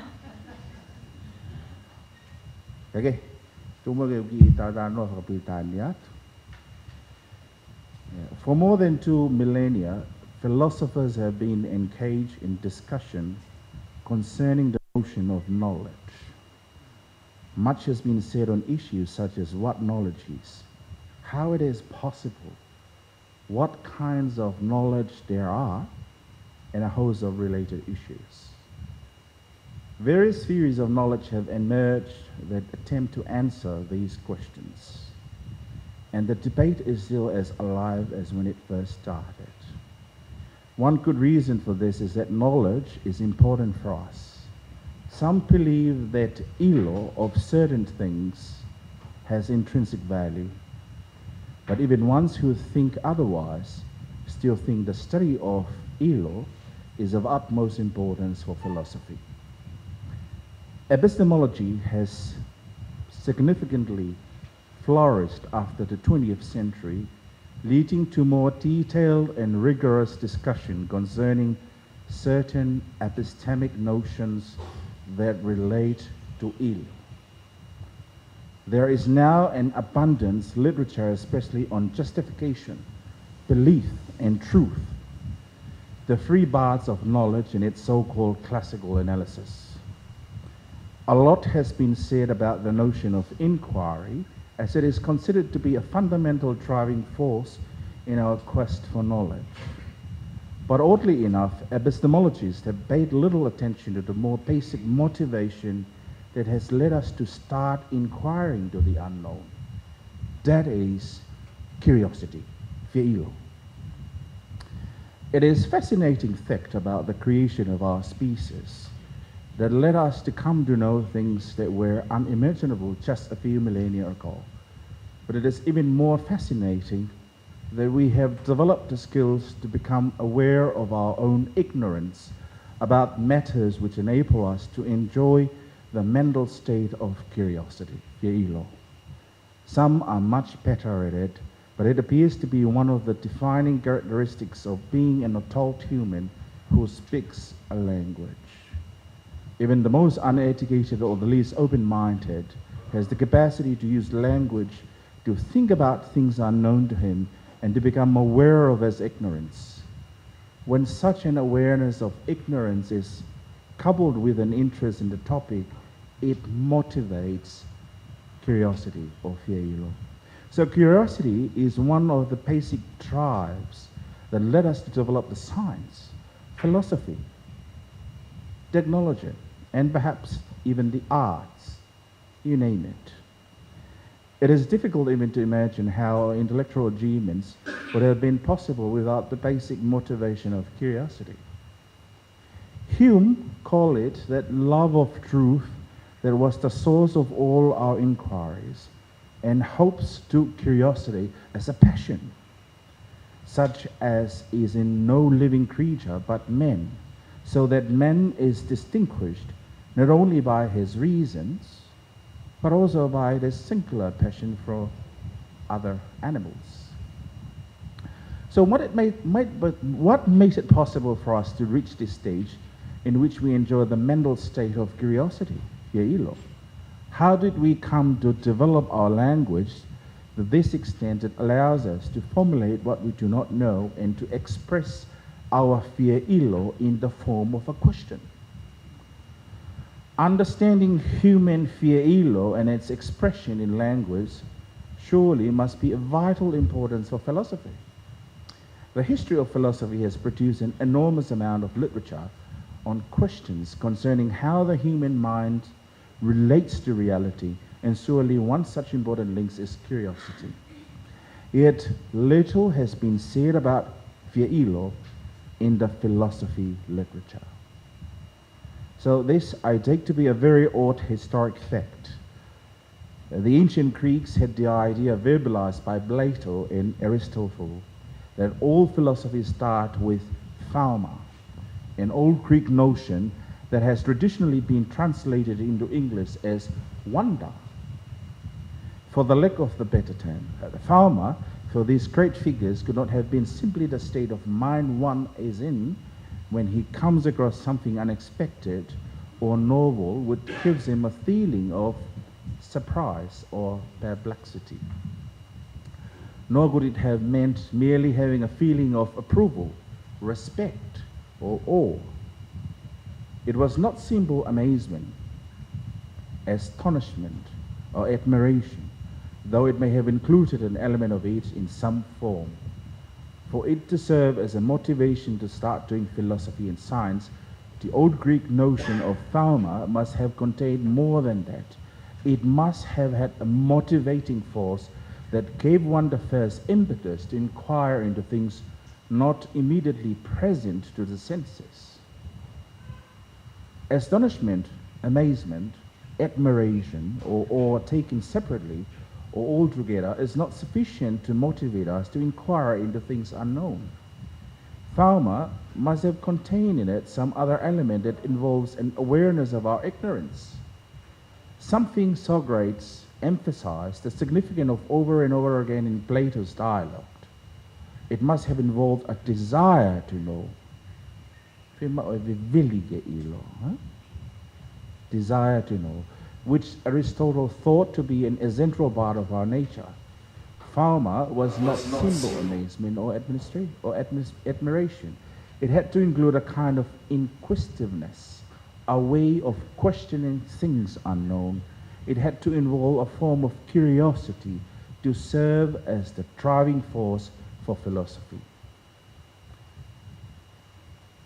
Kae kehe, tuku muʻa ke u kiʻi talatalanoa fakapilitānia atu. Yeah. For more than two millennia, philosophers have been engaged in discussion concerning the notion of knowledge. Much has been said on issues such as what knowledge is, how it is possible, what kinds of knowledge there are, and a host of related issues. Various theories of knowledge have emerged that attempt to answer these questions, and the debate is still as alive as when it first started. One good reason for this is that knowledge is important for us. Some believe that ʻilo of certain things has intrinsic value, but even ones who think otherwise still think the study of ʻilo is of utmost importance for philosophy. Epistemology has significantly flourished after the twentieth century, leading to more detailed and rigorous discussion concerning certain epistemic notions that relate to ʻilo. There is now an abundance literature, especially on justification, belief, and truth, the three baths of knowledge in its so-called classical analysis. A lot has been said about the notion of inquiry, as it is considered to be a fundamental driving force in our quest for knowledge. But oddly enough, epistemologists have paid little attention to the more basic motivation that has led us to start inquiring to the unknown. That is curiosity, fie ʻilo. It is fascinating fact about the creation of our species that led us to come to know things that were unimaginable just a few millennia ago. But it is even more fascinating that we have developed the skills to become aware of our own ignorance about matters which enable us to enjoy the mental state of curiosity, fie ʻilo. Some are much better at it, but it appears to be one of the defining characteristics of being an adult human who speaks a language. Even the most uneducated or the least open-minded has the capacity to use language to think about things unknown to him and to become aware of his ignorance. When such an awareness of ignorance is coupled with an interest in the topic, it motivates curiosity or fie ʻilo. So curiosity is one of the basic drives that led us to develop the science, philosophy, technology, and perhaps even the arts, you name it. It is difficult even to imagine how intellectual achievements would have been possible without the basic motivation of curiosity. Hume called it that love of truth that was the source of all our inquiries, and Hobbes took curiosity as a passion, such as is in no living creature but man, so that man is distinguished not only by his reasons, but also by the singular passion for other animals. So what it made, made, but what makes it possible for us to reach this stage in which we enjoy the mental state of curiosity, fie ʻilo? How did we come to develop our language to this extent that allows us to formulate what we do not know and to express our fie ʻilo in the form of a question? Understanding human fie ʻilo and its expression in language surely must be of vital importance for philosophy. The history of philosophy has produced an enormous amount of literature on questions concerning how the human mind relates to reality, and surely one such important link is curiosity. Yet little has been said about fie ʻilo in the philosophy literature. So this I take to be a very odd historic fact. The ancient Greeks had the idea verbalized by Plato and Aristotle that all philosophies start with thau'ma, an old Greek notion that has traditionally been translated into English as wonder, for the lack of the better term. Uh, Phalmer, for these great figures, could not have been simply the state of mind one is in when he comes across something unexpected or novel, which gives him a feeling of surprise or perplexity. Nor could it have meant merely having a feeling of approval, respect, or awe. It was not simple amazement, astonishment, or admiration, though it may have included an element of each in some form. For it to serve as a motivation to start doing philosophy and science, the old Greek notion of Phalmer must have contained more than that. It must have had a motivating force that gave one the first impetus to inquire into things not immediately present to the senses. Astonishment, amazement, admiration, or awe taken separately or altogether is not sufficient to motivate us to inquire into things unknown. Phalmer must have contained in it some other element that involves an awareness of our ignorance. Something Socrates emphasized the significance of over and over again in Plato's dialogue. It must have involved a desire to know. Fiemaʻu e vivili ke ʻilo, huh? Desire to know, which Aristotle thought to be an essential part of our nature. Phalmer was not simple amazement or administra-, or admis-, admiration. It had to include a kind of inquisitiveness, a way of questioning things unknown. It had to involve a form of curiosity to serve as the driving force for philosophy.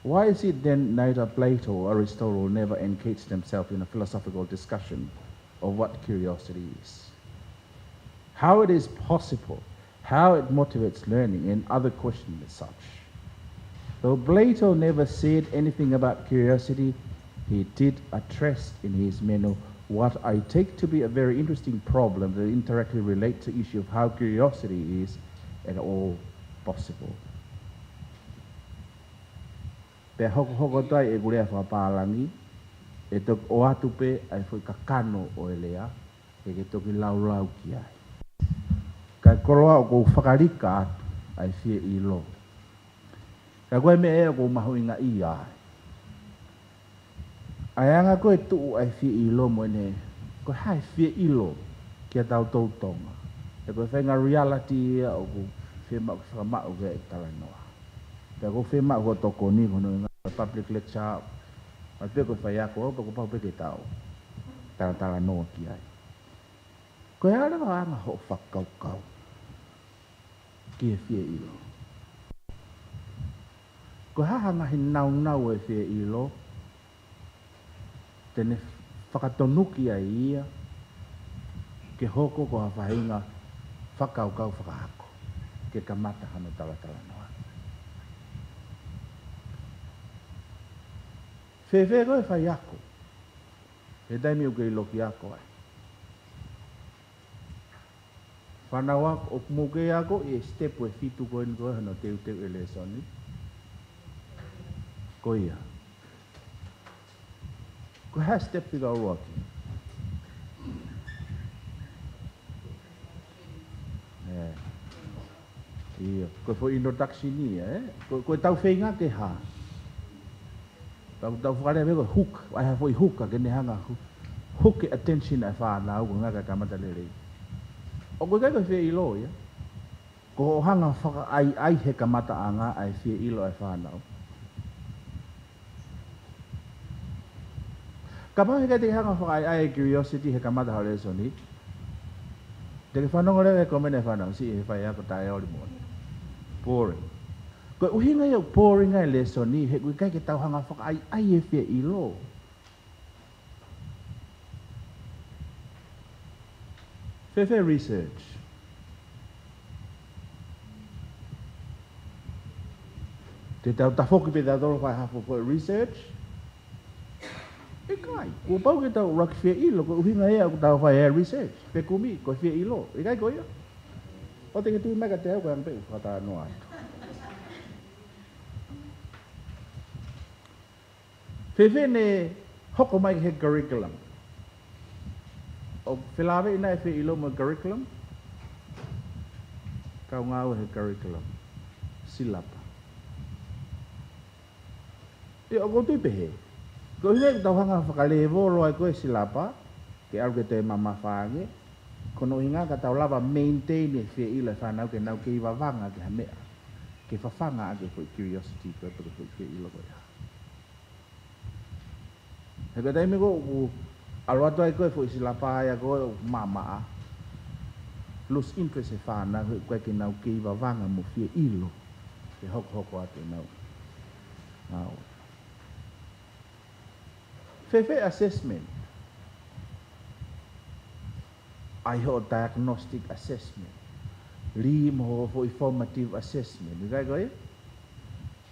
Why is it then neither Plato or Aristotle never engaged themselves in a philosophical discussion of what curiosity is? How it is possible, how it motivates learning, and other questions as such. Though Plato never said anything about curiosity, he did address in his Meno what I take to be a very interesting problem that indirectly relates to the issue of how curiosity is at all possible. Pea hokohoko atu ai ʻeku lea fakapālangi, ʻe toki ʻoatu pē ʻa e foʻi kakano ʻo e lea, ke ke toki laulau ki ai. Kae koloa ʻoku ou fakalika atu ʻa e fie ʻilo. Ka ko e meʻa ʻoku ou mahuʻingaʻia ai. ʻA e anga ko ē ʻoku tuʻu ai e fie ʻilo mo ʻene, ko e hā e fie ʻilo kia tautolu Tonga. He ko e faʻahinga reality ia ʻoku fiemaʻu ke fakamaʻu ki ai e talanoa. Pea ʻoku fiemaʻu ke tokoni ko hono ʻuhinga public lecture, ʻa ia pē ko e faiako, pea kuo pau pē ke tau talatalanoa ki ai. Ko e hā leva ʻa e anga hoʻo fakakaukau ki he fie ʻilo? Ko e hā ha ngaahi naunau ʻo e fie ʻilo te ne fakatonuki ai ia ke hoko ko ha faʻahinga fakakaukau fakaako ke kamata hano talatalanoa? Fēfē koe faiako he taimi ʻoku ke ʻilo ki he ako ai? Fānau ako, ʻoku mou kei akoʻi e step ʻe fitu ko eni ko hono teuteu e lēsoni? Ko ia. Ko e hā e step fika ʻuluaki? ʻIo. Ko e foʻi introduction ia, ē? Ko, ko ʻetau feinga ke hā? Tau, tau fakalea pē ko e hook, ʻai ha foʻi hook ke ne hanga hu-, hook e attention ʻa e fānau, ko e ʻuhinga ke kamata lelei. ʻOku ʻikai ko e fie ʻilo ia. Ko hoʻo hanga fakaʻaiʻai he kamataʻanga ʻa e fie ʻilo ʻa e fānau. Kapau heʻikai te ke hanga fakaʻaiʻai e curiosity he kamata hoʻo lēsoni, te ke fanongo leva he komeni ʻa e fānau, siʻi he faiako taʻeoli moʻoni. Boring. Ko e ʻuhinga ia ʻoku boring ai e lēsoni, he ʻoku ʻikai ke tau hanga fakaʻaiʻai e fie ʻilo. Fēfē research? Te tau tafoki pē tautolu fai ha foʻi research? ʻIkai. Kuo pau ke tau ʻuluaki fie ʻilo, ko e ʻuhinga ia ʻoku tau fai e research. Pe kumi, ko e fie ʻilo. ʻIkai ko ia? ʻOua te ke tui mai kiate au, ko e anga pē ʻeku fakatalanoa atu. Fēfē ne hoko mai he curriculum? ʻOku felāveʻi nai e fieʻilo mo e curriculum? Kau ngāue he curriculum. Silapa. ʻIo, ʻoku ou tui pehē. Ko e ʻuhinga ʻoku tau hanga fakalēvolo ai ko e silapa, ke ʻalu ke toe mamafa ange, ko hono ʻuhinga ka tau lava maintain e fieʻilo e fānau ke nau kei vavanga ki ha meʻa, ke fafanga ʻaki e foʻi curiosity ko ē pe ko e foʻi fieʻilo ko ia. He ko e taimi ko ē ʻoku ʻalu atu ai ko e foʻi silapa ia ko ē ʻoku maʻamaʻa, lose interest e fānau, he ʻoku ʻikai ke nau kei vavanga mo fieʻilo ke hokohoko atu ʻenau ngāue. Fēfē assessment? ʻAi hoʻo diagnostic assessment. Lī mo hoʻo foʻi formative assessment. ʻIkai ko ia?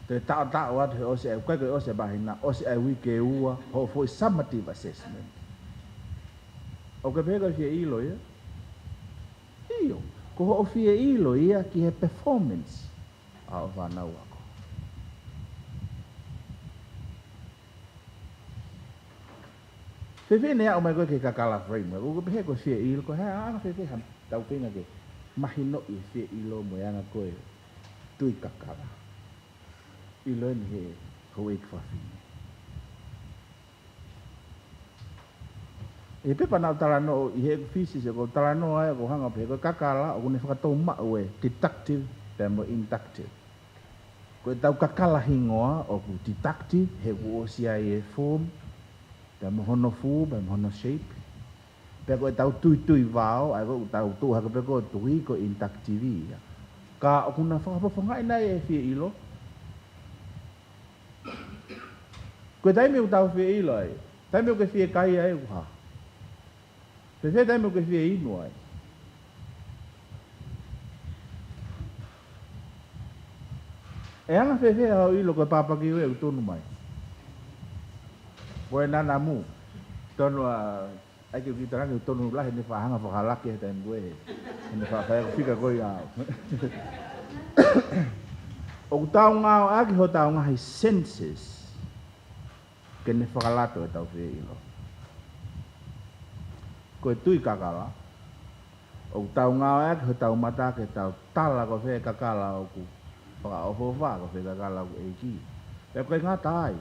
Toe taʻotaʻo atu he ʻosi ʻa e, ʻikai ko e ʻosi ʻa e māhina, ʻosi ʻa e uike ʻe ua, hoʻo foʻi summative assessment. ʻOku ke pehē ko e fieʻilo ia? ʻIo, ko hoʻo fieʻilo ia ki he performance ʻa hoʻo fānau ako. Fēfē ne aʻu mai ko ē ki he kakala framework? ʻOku ou pehē ko e fieʻilo, ko e hā, anga fēfē haʻatau feinga ke mahinoʻi e fieʻilo mo e anga ko ē tui kakala. ʻIlo eni he houʻeiki fafine. ʻI he pepa naʻa ku talanoa ʻi he thesis, ʻoku ou talanoa ai ʻoku ou hanga pē ko e kakala ʻoku ne fakatou maʻu e deductive pea mo e inductive. Ko ʻetau kakala hingoa ʻoku deductive, he ʻoku ʻosi ʻi ai e form, pea mo hono fū, pea mo hono shape. Pea ko ʻetau tuitui vao, ʻa ia ko ʻetau tuʻu hake pē ko e tui ko e inductive ia. Ka ʻoku na fakafofongaʻi nai e fieʻilo? Ko e taimi ʻoku tau fieʻilo ai, taimi ʻoku ke fie kai ai ʻoku hā? Fēfē taimi ʻoku ke fie inu ai? ʻE anga fēfē haʻo ʻilo ko e pāpaki ʻoku tonu mai? Ko e nanamu. Tonu a, ʻai ke u kiʻi talange ʻoku tonu lahi ne fakahanga fakalake he taimi ko ē. Ne fakahanga fika ko ia. ʻOku tau ngāueʻaki hotau ngaahi senses ke ne fakalato ʻetau fieʻilo. Ko e tui kakala, ʻoku tau ngāueʻaki hotau mata ke tau tala ko fē kakala ʻoku fakaʻofoʻofa, ko fē kakala ʻoku ʻeiki. Pea ʻoku ʻikai ngata ai,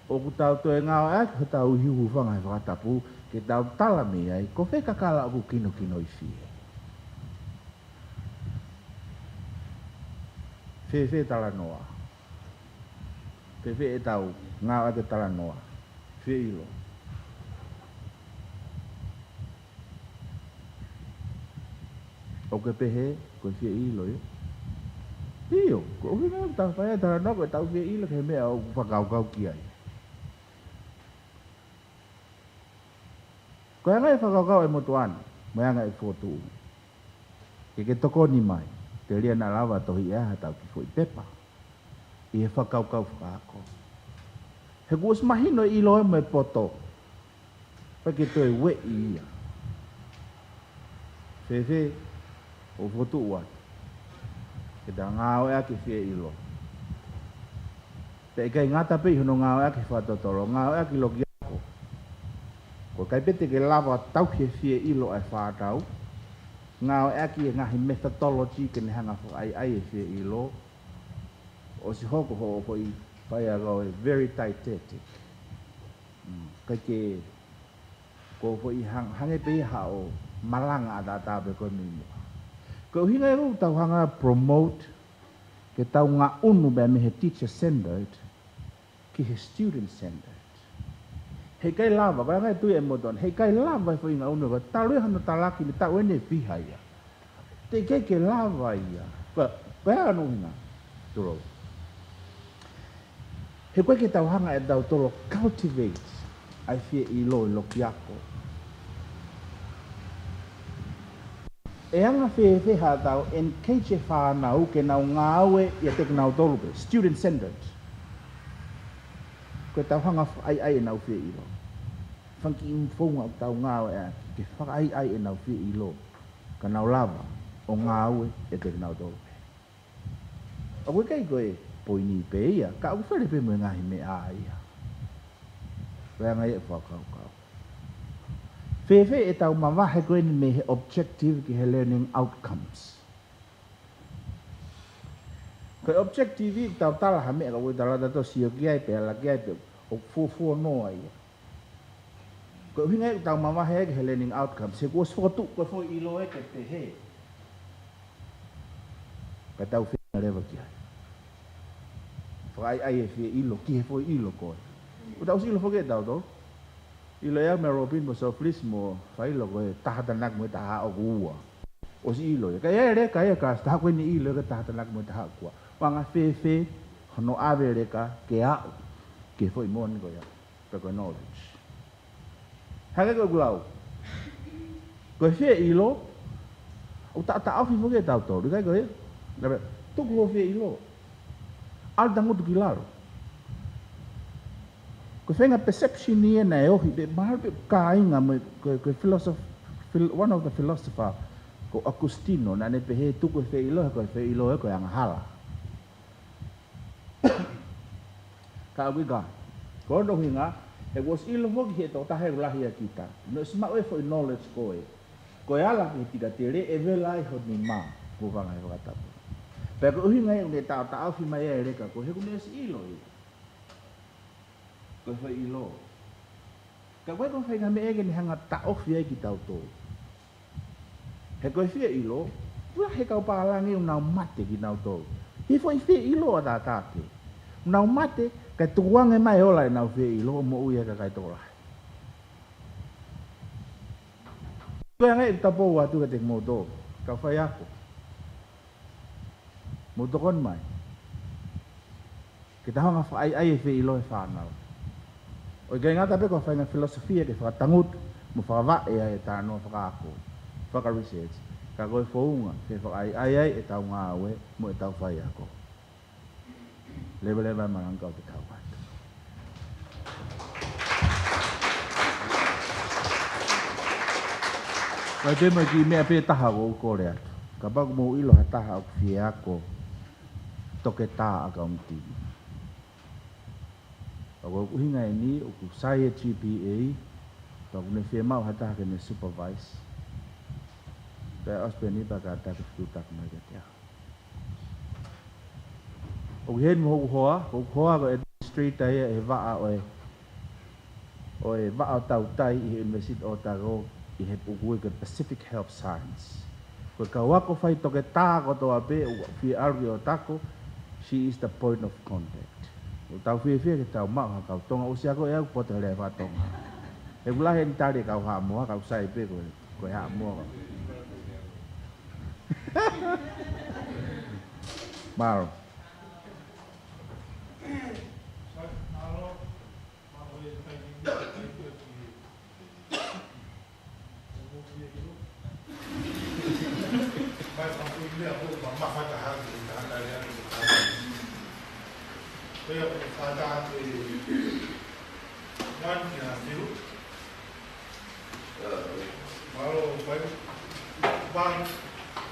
ʻoku tau toe ngāueʻaki hotau ihu hūfanga he fakatapu ke tau tala mei ai ko fē kakala ʻoku kinokinoifie. Fēfē talanoa? Fēfē ʻetau ngāueʻaki e talanoa? Fieʻilo. ʻOku ke pehē ko e fieʻilo ia? ʻIo, ko e ʻuhinga ʻoku tau fai ai e talanoa ko ʻetau fieʻilo ki he meʻa ʻoku fakakaukau ki ai. Ko e anga e fakakaukau e motuʻa ni, mo e anga e fokotuʻu. Ke ke tokoni mai, telia naʻa lava tohi ʻe ha tau kiʻi foʻi pepa ʻi he fakakaukau fakaako. He kuo ʻosi mahino e ʻilo ia mo e poto. Pea ke toe ueʻi ia. Fēfē, ʻo fokotuʻu atu ke tau ngāueʻaki e fieʻilo. Pea ʻikai ngata pē ʻi hono ngāueʻaki he fakatotolo, ngāueʻaki loki ako. Ko e ʻikai pē te ke lava tauhi e fieʻilo ʻa e fānau, ngāueʻaki e ngaahi methodology ke ne hanga fakaʻaiʻai e fieʻilo, ʻosi hoko hoʻo foʻi paia ko e very didactic. Mm, ʻikai ke ko e foʻi hang-, hangē pē ia haʻo malanga ʻataʻatā pē ko e mei muʻa. Ko e ʻuhinga ia ʻoku tau hanga promote ke tau ngaʻunu pē mei he teacher centered ki he student centered. Heʻikai lava, ko e anga e tui e motuʻa ni, heʻikai lava e foʻi ngaʻunu ko e talu ia hano talaki mei taʻu eni ʻe fiha ia. Teʻeki ke lava ia. Ko, ko e hā hono ʻuhinga? Tulou. He ʻoku ʻikai ke tau hanga ʻe tautolu ʻo cultivate ʻa e fieʻilo ʻi loki ako. ʻE anga fēfē haʻatau engage e fānau ke nau ngāue ʻiate kinautolu pē, student centered. Ko ʻetau hanga fakaʻaiʻai ʻenau fieʻilo. Fanga kiʻi founga ʻoku tau ngāueʻaki ke fakaʻaiʻai ʻenau fieʻilo, ka nau lava ʻo ngāue ʻiate kinautolu pē. ʻOku ʻikai ko e poini pē ia, ka ʻoku fele pē mo e ngaahi meʻa ia. Ko e anga ia e fakakaukau. Fēfē ʻetau mavahe ko eni mei he objective ki he learning outcomes? Ko e objective ʻoku tau tala ha meʻa ka ʻoku ʻikai tala tatou sio ki ai pe ala ki ai pe ʻoku fuofua noa ia. Ko e ʻuhinga ia ʻoku tau mavahe ai ki he learning outcomes. He kuo ʻosi fokotuʻu ko e foʻi ʻilo ē ke pehē. Ka tau feinga leva ki ai. Fakaʻaiʻai e fie ʻilo, ki he foʻi ʻilo ko ē. ʻOku tau ʻosi ʻilo foki ʻe tautolu. ʻIlo ʻe au mo Robin mo Soflis mo Failo ko e taha tānaki mo e taha ʻoku ua. ʻOsi ʻilo ia. Ka ʻi ai e leka ia ka taha ko eni ʻilo ia ko e taha tānaki mo e taha ʻoku ua. ʻOku anga fēfē hono ʻave e leka ke aʻu ki he foʻi moʻoni ko ia. Pe ko e knowledge. Hangē ko ʻeku lau. Ko e fie ʻilo, ʻoku taʻotaʻofi foki ʻe tautolu, ʻikai ko ia? Naʻe pē, tuku hoʻo fie ʻilo. ʻAlu tangutu ki lalo. Ko e feinga perception ia naʻe ohi pē, mahalo pē kāinga mo e, ko e, ko e philosoph-, phil-, one of the philosopher, ko Agustino, naʻa ne pehē tuku e fie ʻilo, ko e fie ʻilo, ko e angahala. Ka ʻoku ʻikai. Ko hono ʻuhinga, he kuo ʻosi ʻilo foki he tokotaha ʻoku lahi ʻia kita. Naʻe ʻosi maʻu e foʻi knowledge ko ē. Ko e ala ki he tika tele, ʻe vela ai ho nima, kuo fanga he fakatapu. Pea ko e ʻuhinga ia ʻoku ne taʻotaʻofi mai e leka ko ē, he kuo ne ʻosi ʻilo ia. Ko e foʻi ʻilo. Ka ko e ko e faʻahinga meʻa ke ne hanga taʻofi ai kitautolu. He ko e fie ʻilo, ʻoku lahi e kau pālangi ʻoku nau mate kinautolu. He foʻi fie ʻilo ʻataʻatā pē. ʻOku nau mate, kae tukuange mai ʻo ola ʻenau fie ʻilo, ʻo moʻui ai e kakai tokolahi. Ko e anga ia ʻeku tapou atu kiate kimoutolu, kau faiako. Mou tokoni mai. Ke tau hanga fakaʻaiʻai e fie ʻilo ʻa e fānau. ʻOku ʻikai ngata pē ko e faʻahinga filosofia ke fakatangutu mo fakavaʻe ai e talanoa fakaako, fakaresearch. Ka ko e founga ke fakaʻaiʻai ai ʻetau ngāue mo ʻetau faiako. Leveleva e malanga kae tau atu. Ko e pē mo e kiʻi meʻa pē taha ʻoku ou kole atu. Kapau ʻoku mou ʻilo ha taha ʻoku fie ako toketā ʻakaunitini. Ka ko e ʻuhinga eni ʻoku sai e GPA, ka ʻoku ne fiemaʻu ha taha ke ne supervise. Pea ʻosi pē eni pea kātaki fetuʻutaki mai kiate au. ʻOku ʻi heni mo hoku hoa, hoku hoa ko e administrator ia ʻi he vaʻa ʻo e, ʻo e vaʻa ʻo tautai ʻi he University ʻo Otago ʻi he puku ko e Pacific Health Science. Ko e kau ako faitoketā kotoa pē ʻoku fie ʻalu ki Otago, she is the point of contact. ʻOku tau fiefia ke tau maʻu ha kau Tonga, ʻosi ako ʻe au poto he lea faka-Tonga. He ʻoku lahi eni tali e kau Haʻamoa, kau sai pē ko e, ko e Haʻamoa. Mālō. Mālō, pai. Pai.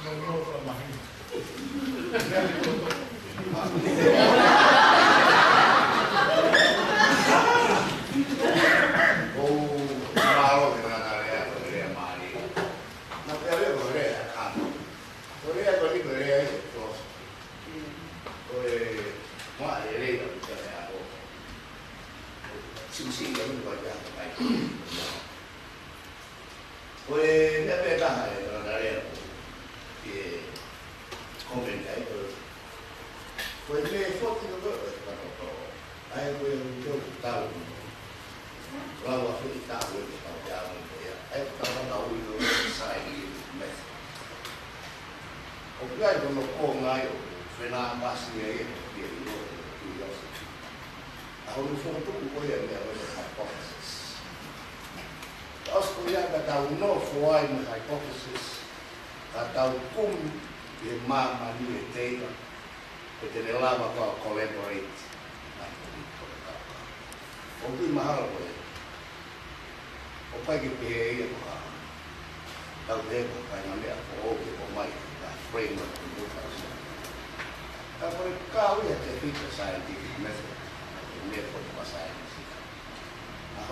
No, no, ka mahi. ʻOu, mālō, ke nana lea, ko e lea mālie. Na pea lea, ko e lea, ka. Ko e lea, ko e lea, ko e lea, ko e lea, ko e maʻa lelei, ko e lea, ko e siʻisiʻi, ko e lea, ko e lea. Ko e meʻa pē taha ʻe nana lea ko e comment ai ko e, ko e meʻa ʻe foti ko e, ko e, ko e, ko e, ʻa ia ko e, ko e tau. Lau a foti tau e, ko e tau te amo ko ia. ʻA ia ko e tau na ui ko e scientific method. ʻOku ʻi ai ko hono konga ia ʻoku fenāmasi ai e, ko e, ko e curiosity. ʻA hono fokotuʻu ko ia meʻa ko e hypothesis. ʻOsi ko ia ka tau nofo ai mo e hypothesis, ka tau kumi ʻi he māmani e data, ʻe te ne lava ko e collaborate. ʻOku ʻi mahalo ko e, ʻoku ʻikai ke pehē ia ko ha, tau pehē ko ha faʻahinga meʻa foʻou ke ʻomai, ka framework ko e muka. Ka ko e kau ia te fita scientific method, ko e meʻa ko e science. ʻA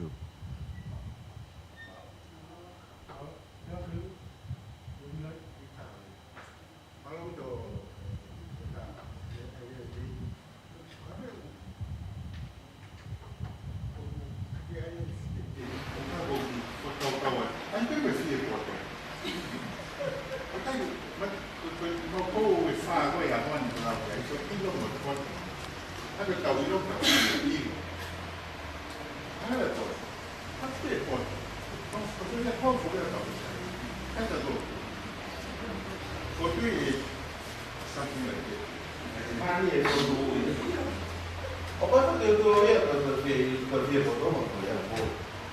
true.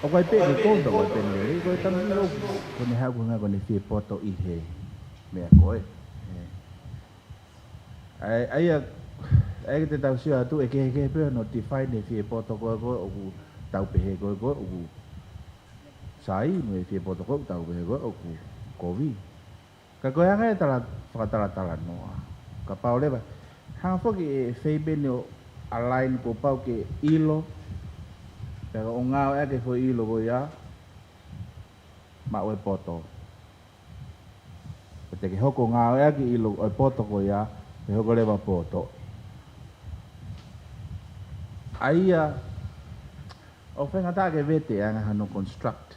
ʻOku ʻi ai pē ʻene kouta ko e pene, ko e tama ʻilo, ko ʻene haʻu ko e ngaahi ko ʻene fie poto ʻi he meʻa ko ē. ʻA ia, ʻa ia, ʻa ia ke te tau sio atu, ʻe kehekehe pē hono define e fie poto ko ē ko ē ʻoku tau pehē ko ē ko ē ʻoku sai, mo e fie poto ko ē ʻoku tau pehē ko ē ʻoku kovi. Ka ko e anga e tala, fakatalatalanoa. Kapau leva, hanga foki e fai pē ʻo align kuo pau ke ʻilo, pea ka ʻo ngāueʻaki e foʻi ʻilo ko ia, maʻu e poto. Pea te ke hoko ʻo ngāueʻaki ʻilo ʻo e poto ko ia, pea hoko leva poto. ʻA ia, ʻoku faingataʻa ke vete ʻa e anga hono construct.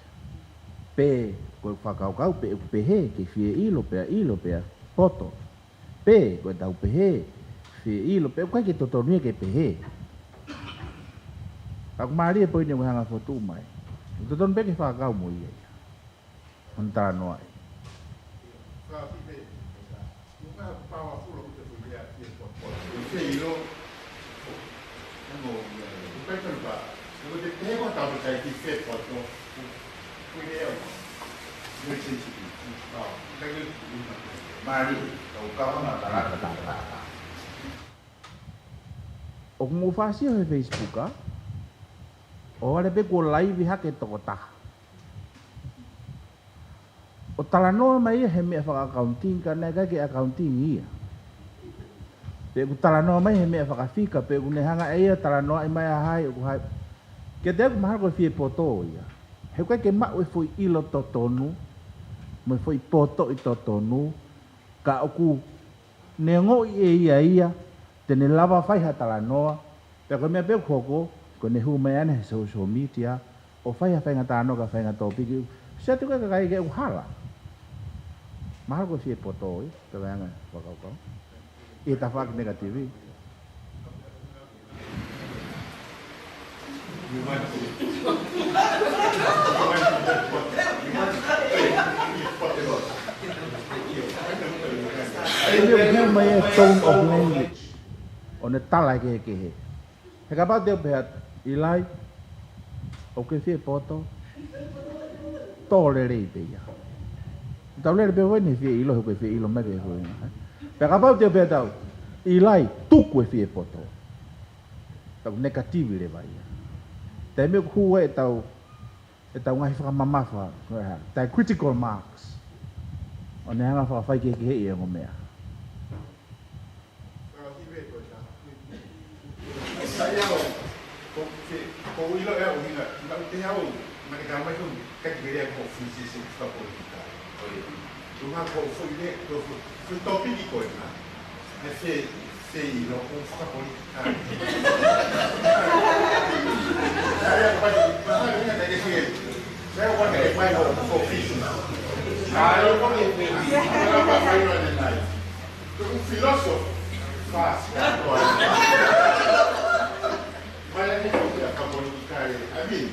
Pe, ko e fakakaukau, pe ʻoku pehē, ke fie ʻilo, pea ʻilo, pea poto. Pe, ko e tau pehē, fie ʻilo, pe ʻoku ʻikai ke totonu ia ke pehē. Ka ʻoku mālie e poini ʻoku hanga fotu mai. Totonu pē ke fakakau mo ia ia. Hono talanoaʻi. ʻOku mou fāsio he Facebook, ʻa? ʻO vale pē kuo live hake tokotaha. ʻO talanoa mai ia he meʻa faka-accounting, ka naʻe ʻikai ke accounting ia. Pe ʻoku talanoa mai he meʻa fakafika, pe ʻoku ne hanga ʻe ia talanoaʻi mai ʻa hai, ʻoku hai. Kiate au ʻoku mahalo ko e fie poto ia. He ʻoku ʻikai ke maʻu e foʻi ʻilo totonu, mo e foʻi potoʻi totonu, ka ʻoku ne ongoʻi ʻe ia ia, Te ne lava fai ha talanoa, pea ko e meʻa pē ʻoku hoko, ko ʻene hū mai ʻana he social media, ʻo fai ha faʻahinga talanoa ki ha faʻahinga tōpiki. Sio atu ki he kakai ke ʻoku hala. Mahalo ko e fie poto ia, pea vaeanga fakakaukau. ʻI he tafaʻaki negative. Te ne hū mai e tone of language. ʻO ne tala kehekehe. He kapau te u pehē atu, ʻIlai, ʻoku ke fie poto, tō lelei pē ia. Tau lele pē ʻo ʻene fie ʻilo, he ʻoku ke fie ʻilo mai pē ko ia. Pea kapau te u pehē atu, ʻIlai, tuku e fie poto. Tau negative leva ia. Taimi ʻoku hū ai ʻetau, ʻetau ngaahi fakamamafa, ko e hā, tai critical marks. ʻO ne hanga fakafai kehekeheʻi e ongo meʻa. Sai au, ko ke, ko u ʻilo e au hinga, na u te au, na ke tau mai ko, ka ki kere ko fisi se ka ko kita. Tu ha ko fo ile, ko fo, fo topiki ko ena. E se, se ʻilo ko fakapolitika. Sai au, pa, pa, na ke se. Sai au, pa, ke mai ko, ko fisi. Sai au, pa, ke fisi. Sai au, pa, ke fisi. Ko e philosophy, fast, fast. Mai ange ko ia ka mo ni kai, I mean,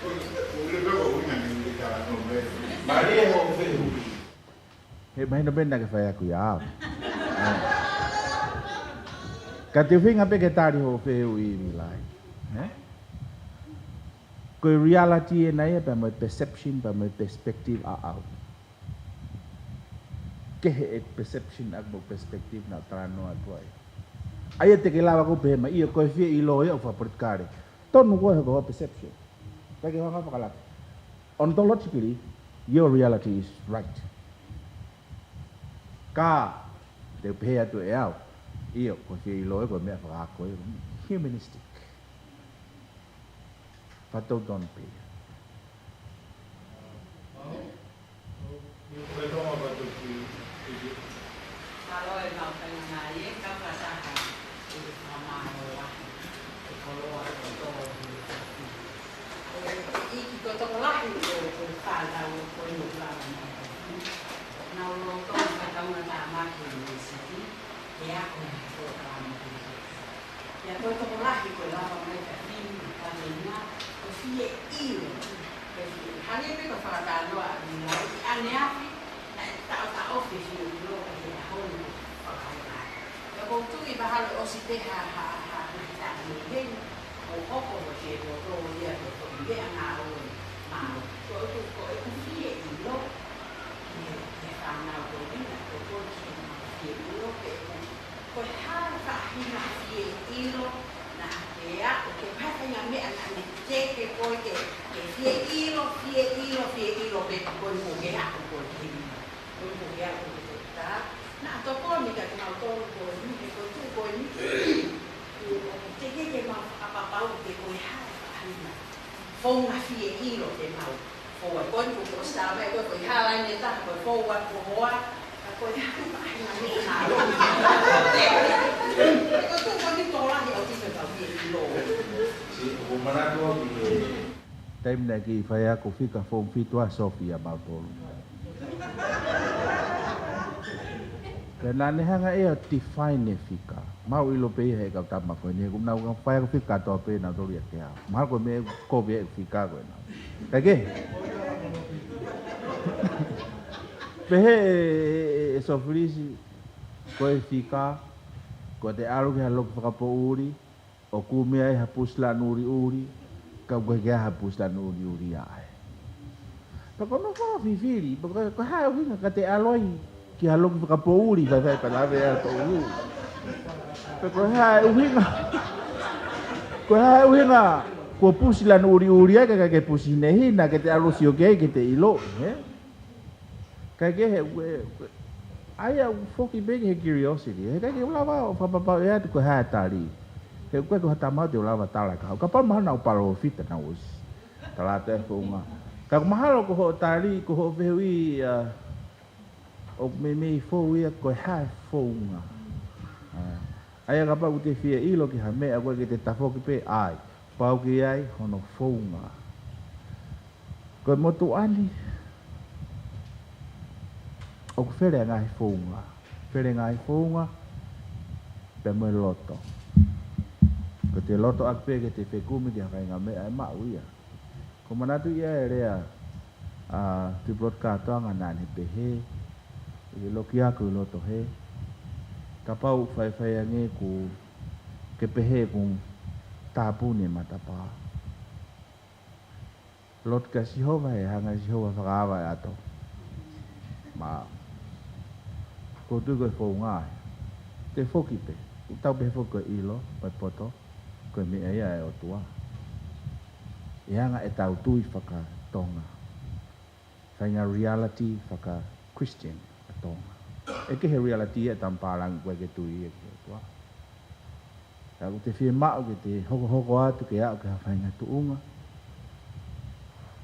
ko, ko le bego una ni ni ka no me. Maria ho fehu. He mahino pē naʻa ke fai ʻaku ia. Ka te u feinga pē ke tali ho fehuʻi ʻIlai. Eh? Ko e reality ena ia pea mo e perception, pea mo e perspective ʻaʻau. Kehe e perception ʻaku mo e perspective naʻa ku talanoa atu ai. ʻA ia te ke lava ʻo pehē mai, ʻio ko e fie ʻilo ia ʻoku fakapolitikale. Tonu ko e he ko ho perception. Pea ke hanga fakalata. Ontologically, your reality is right. Ka, te u pehē atu ʻe au, ʻio, ko e fie ʻilo ia ko e meʻa fakaako ia, humanistic. Faʻa tonu pē ia. Mālō e mau kainga nā ia, ka fakataha e fakamālō lahi e koloa kotoa. Ko e ʻeiki ko e tokolahi ʻo, ʻo e fānau ko eni ʻoku lava mai. Nau lolotonga fakataungatāmaki ʻi he siti, ʻe ako e polokalama ko eni. Pea ko e tokolahi ko e lava mai ka fini, ka fina, ko e fie ʻilo. Ko e fie, hangē pē ko e fakatalanoa ʻa ʻIlai, ʻaneafi, naʻe taʻotaʻofi e fie ʻilo ka he ʻaho ni ko e fakaʻaiʻai. Pea ʻoku ou tui mahalo ʻosi pē ha, ha, ha, ha, ha, ʻo hoko ko e fie poto ia ko e foʻi meʻa ngāue mālohi. Ko ʻeku, ko ʻeku fie ʻilo, ʻi he, ʻi he fānau ko eni, ko e kole ki he mau fie ʻilo, pe ʻoku Ko e hā e faʻahinga fie ʻilo naʻa ke aʻu ke fai ha faʻahinga meʻa naʻa ne teke koe ke, ke fie ʻilo, fie ʻilo, fie ʻilo pe ko e ko ke aʻu ko e ke ʻilo. Ko e ko ke aʻu ko e ke tā. Naʻa tokoni kia kimautolu ko eni, he ko e tuʻu ko eni. Kuo teke ke mau fakapapau pe ko e hā e faʻahinga founga fie ʻilo te mau. Ko e ko eni ko e ʻosi tā mai ko e ko e hā laine taha ko e fou atu ko hoa. Ka ko e hā e faʻahinga meʻa ʻoku nau. Ko e tuʻu ko eni tokolahi ʻoku ʻikai ke tau fie ʻilo. Si, ʻoku ou manatu au ki he taimi naʻe kiʻi fai ʻaku fika form fitu ʻa Sophia mautolu. Pea naʻa ne hanga ʻe ia ʻo define e fika. Mau ʻilo pē ia he kau tama ko eni, he ʻoku nau fai ʻaku fika kātoa pē nautolu ia ke hao. Mahalo ko e meʻa ʻoku kovi e fika ko ena. Kae kehe. Pehē ʻe, ʻe, ʻe, ʻe Sofilisi, ko e fika, ko ʻete ʻalu ki ha loki fakapoʻuli, ʻo kumi ai ha pusi lanu ʻuliʻuli, ka ʻoku ʻikai ke ʻi ai ha pusi lanu ʻuliʻuli ia ai. Pea ko hono fakafifili, pea ko, ko e hā e ʻuhinga ka te ʻalu ai ki ha loki fakapoʻuli, faifai pea lave ai poʻuli. Pea ko e hā e ʻuhinga, ko e hā e ʻuhinga, kuo pusi lanu ʻuliʻuli ai, ka ʻikai ke pusi hinehina, ke te ʻalu ʻo sio ki ai, ke te ʻilo, he? Kae kehe, ʻe, ʻe, ʻa ia ʻoku foki pē ki he curiosity. He ʻikai ke u lava ʻo fakapapauʻi atu ko e hā e tali. He ʻoku ʻikai ko ha tama te u lava tala ka. Kapau mahalo naʻa ku palōfita naʻa ku ʻosi tala atu e founga. Ka ʻoku mahalo ko hoʻo tali, ko hoʻo fehuʻi, ʻa, ʻoku meimei fou ia ko e hā e founga. ʻA, ʻA ia kapau ʻoku te fie ʻilo ki ha meʻa ʻoku ʻikai ke te tafoki pē ai, pau ke ʻi ai hono founga. Ko e motuʻa ni, ʻoku fele ngaahi founga. Fele ngaahi founga, pea mo e loto. Ko ʻete loto ʻaki pē ke te fekumi ki ha faʻahinga meʻa ʻe maʻu ia. ʻOku ou manatuʻi ʻa e lea ʻa Tuʻipulotu Kātoanga naʻa ne pehē, ʻi he loki ʻaku ʻi loto hē, kapau ʻoku faifai ange ʻoku ke pehē ʻoku tāpuni e matapā. Lotu kia Sihova he hanga ʻe Sihova ʻo fakaava e ʻato. Mā. ʻOku ou tui ko e founga ē. Te foki pē. ʻOku tau pehē foki ko e ʻilo, ko e poto, ko e meʻa ia ʻa e ʻOtua. ʻE hanga ʻe tau tui faka-Tonga. Faʻahinga reality faka-Christian ʻa Tonga. ʻE kehe reality ia ʻa e tama pālangi ʻoku ʻikai ke tui ia ki he ʻOtua. Ka ʻoku te fiemaʻu ke te hokohoko atu ke aʻu ki ha faʻahinga tuʻunga,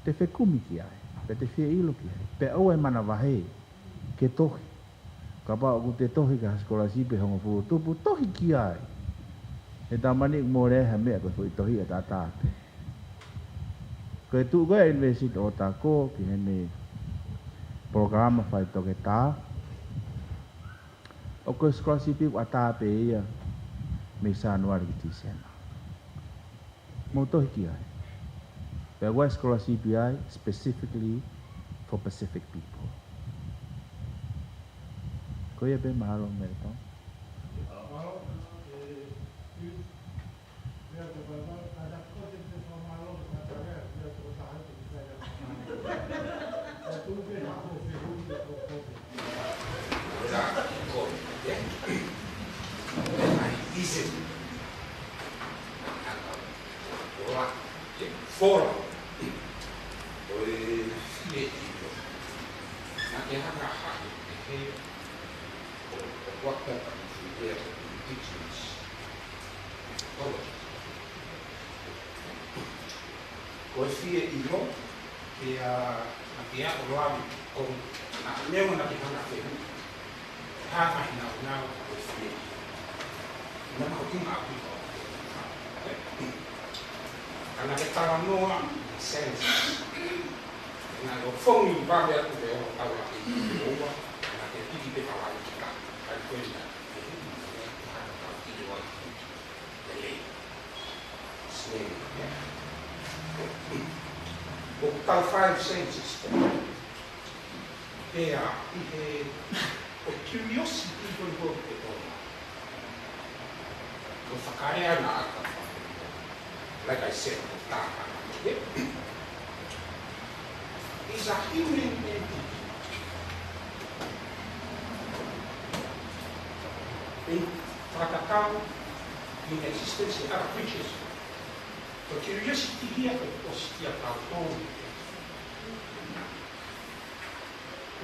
te fekumi ki ai, pea te fie ʻilo ki ai. Pea ʻoua ʻe manavahē ke tohi. Kapau ʻoku te tohi ki ha sikolasipi ʻe hongofulu tupu, tohi ki ai. He taimi ni ʻoku mole ai ha meʻa ko e foʻi tohi ʻataʻatā pē. Ko e tuʻu ko ē ʻa e University ʻo Otago ki heʻene polokalama faitoketā, ʻoku ko e sikolasipi ʻoku ʻatā pē ia mei Sānuali ki Tīsema. Mou tohi ki ai. Pea ʻoku ʻi ai e sikolasipi ia specifically for Pacific people. Ko ia pē, mahalo Meletonga. Fola. Ko e fie ʻilo. Naʻa ke hanga ʻo haʻi ʻe he ʻo, ʻo what that means, indigenous. Ko e fie ʻilo, pea naʻa ke aʻu ʻo lave ki he konga, naʻa ne ʻoua naʻa ke hanga ʻo fehuʻi. Hā ha ʻi he nāunau ʻo e fie ʻilo. Naʻa mau ʻi ma aku. Ka naʻa ke talanoa, sense. Naʻa ʻo fongi vave atu pē ʻo tau ake i ua, naʻa ke piki pē tau ai ki ka, kai koe na, ʻe hiki ma koe, ʻe hanga tau ki ua i ki. Lelei. Slave, yeah. ʻOku tau five senses. Pea ʻi he, ʻo curiosity ko e ko e tōna. Ko e fakalea naʻa ka fa-, like I said, ko e tākanga, yeah. Is a human entity. ʻI he fakatatau, in existence, other creatures. Ko e curiosity ia ko e ʻosi kia kitautolu.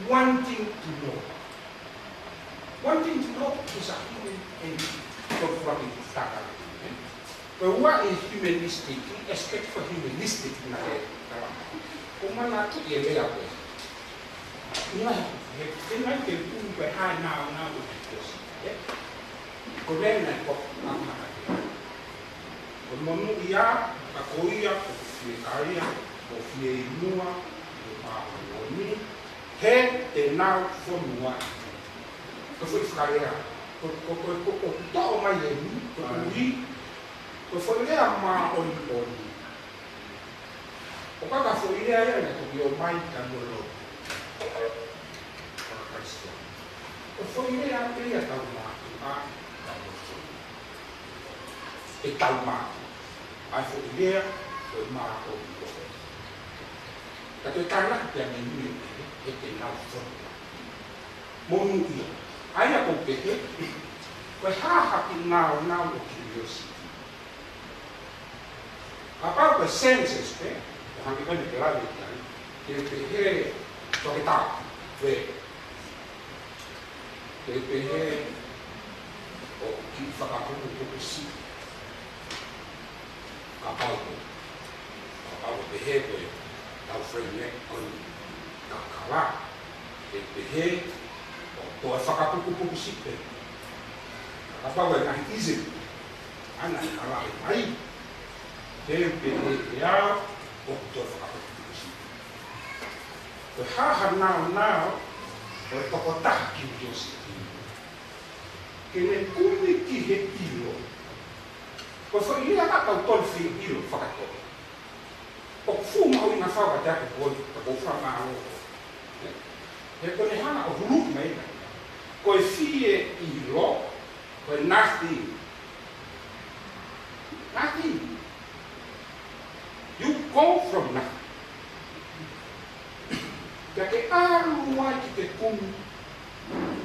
Wanting to know. Wanting to know is a human entity. Ko e fuaki taka. Ko e ua ʻi he humanistic, aspect ko e humanistic naʻe tala. ʻOku ou manatuʻi e lea ko ē. Naʻe, he, he naʻe ke pulu ko e hā e nāunau ʻo e ʻosi. Ko e lea naʻe ko, ko e monūʻia, ka ko ia, ʻoku fie kalia, ʻoku fie ʻi muʻa, ʻoku māʻoniʻoni, he te nau fonua. Ko e foʻi fakalea, ko, ko, ko, ko, ko e toʻo mai eni, ko e ui, ko e foʻi lea māʻoniʻoni. ʻOku ʻikai ko ha foʻi lea ia naʻe toki ʻomai ki he lotu. Fakakalisitiane. Ko e foʻi lea pē ia ʻa e tau mātuʻa, ʻa e lotu. ʻE tau mātuʻa. ʻA e foʻi lea, ko e mātuʻa. Ka te tānaki pea mei mei, he te nau fonua. Monūʻia. ʻA ia ʻoku ou pehē, ko e hā ha kiʻi nāunau ʻo curiosity. Kapau ko e senses pē, ʻo hangē ko eni ke lave ki ai, ke pehē, toketā, pē. Ke pehē, ʻo kiʻi fakapukupuku siʻi. Kapau ko, kapau ko e pehē ko e, tau friend ne, ko e, kakala. Ke pehē, ʻo, ko e fakapukupuku siʻi pē. Kapau ʻe ngaahi ism, ʻa ena ʻe ala mai, te u pehē ʻe au ʻoku toe fakapotopoto siʻi. Ko e hā ha naunau ʻo e tokotaha ki he siʻi. Ke ne kumi ki he ʻilo. Ko e foʻi lea ka tau tonu fie ʻilo fakatō. ʻOku fuʻu mahuʻinga fau kiate au ko e, ka ʻoku ou fakamālō. He ko ʻene hanga ʻo huluʻi mai. Ko e fie ʻilo, ko e nothing. Nothing. You go from nothing. Ka ke ʻalu ai ki he kumi.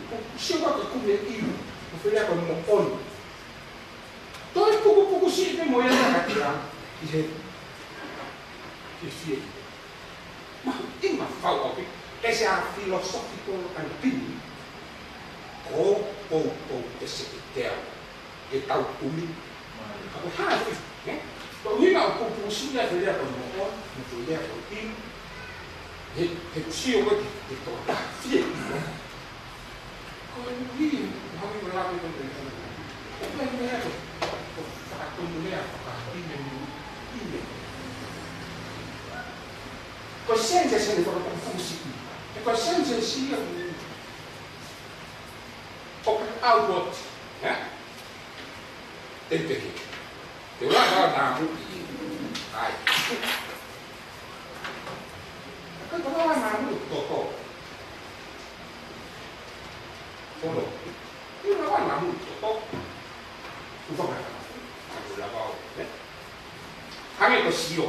Ko e sio ko ē ki he kumi e ʻilo. Ko e foʻi lea ko e moʻoni. Toe pukupuku siʻi pē mo ia ka tira. ʻI he, ʻi he fie. Mahuʻinga fau ʻaupito. As a philosophical underpinning. Ko, ko, ko, ʻe seke te au. ʻE tau kumi. Ka ko e hā e, ē? Ko e ʻuhinga ʻoku ou pupusi ia he lea ko e moʻoni, mo e lea ko e ʻilo. He, he sio ko ē ki he tokotaha fie ʻilo. Ko e ʻuhi, ʻoku ou lave ko ē, ʻoku ʻi ai e meʻa ko e, ko e fakatonulea, fakaʻilo mo e ʻilo. Ko e sense ʻeni fakapupusi. He ko e sense ia ʻoku ʻoku ʻauoti, ē? Te u pehē. Te u lava ʻo namu ʻi ai. Ka te u lava ʻo namu ʻi toto. Kolo. Te u lava ʻo namu ʻi toto. Ufanga. Te u lava ʻo, ē? Hangē ko e sio.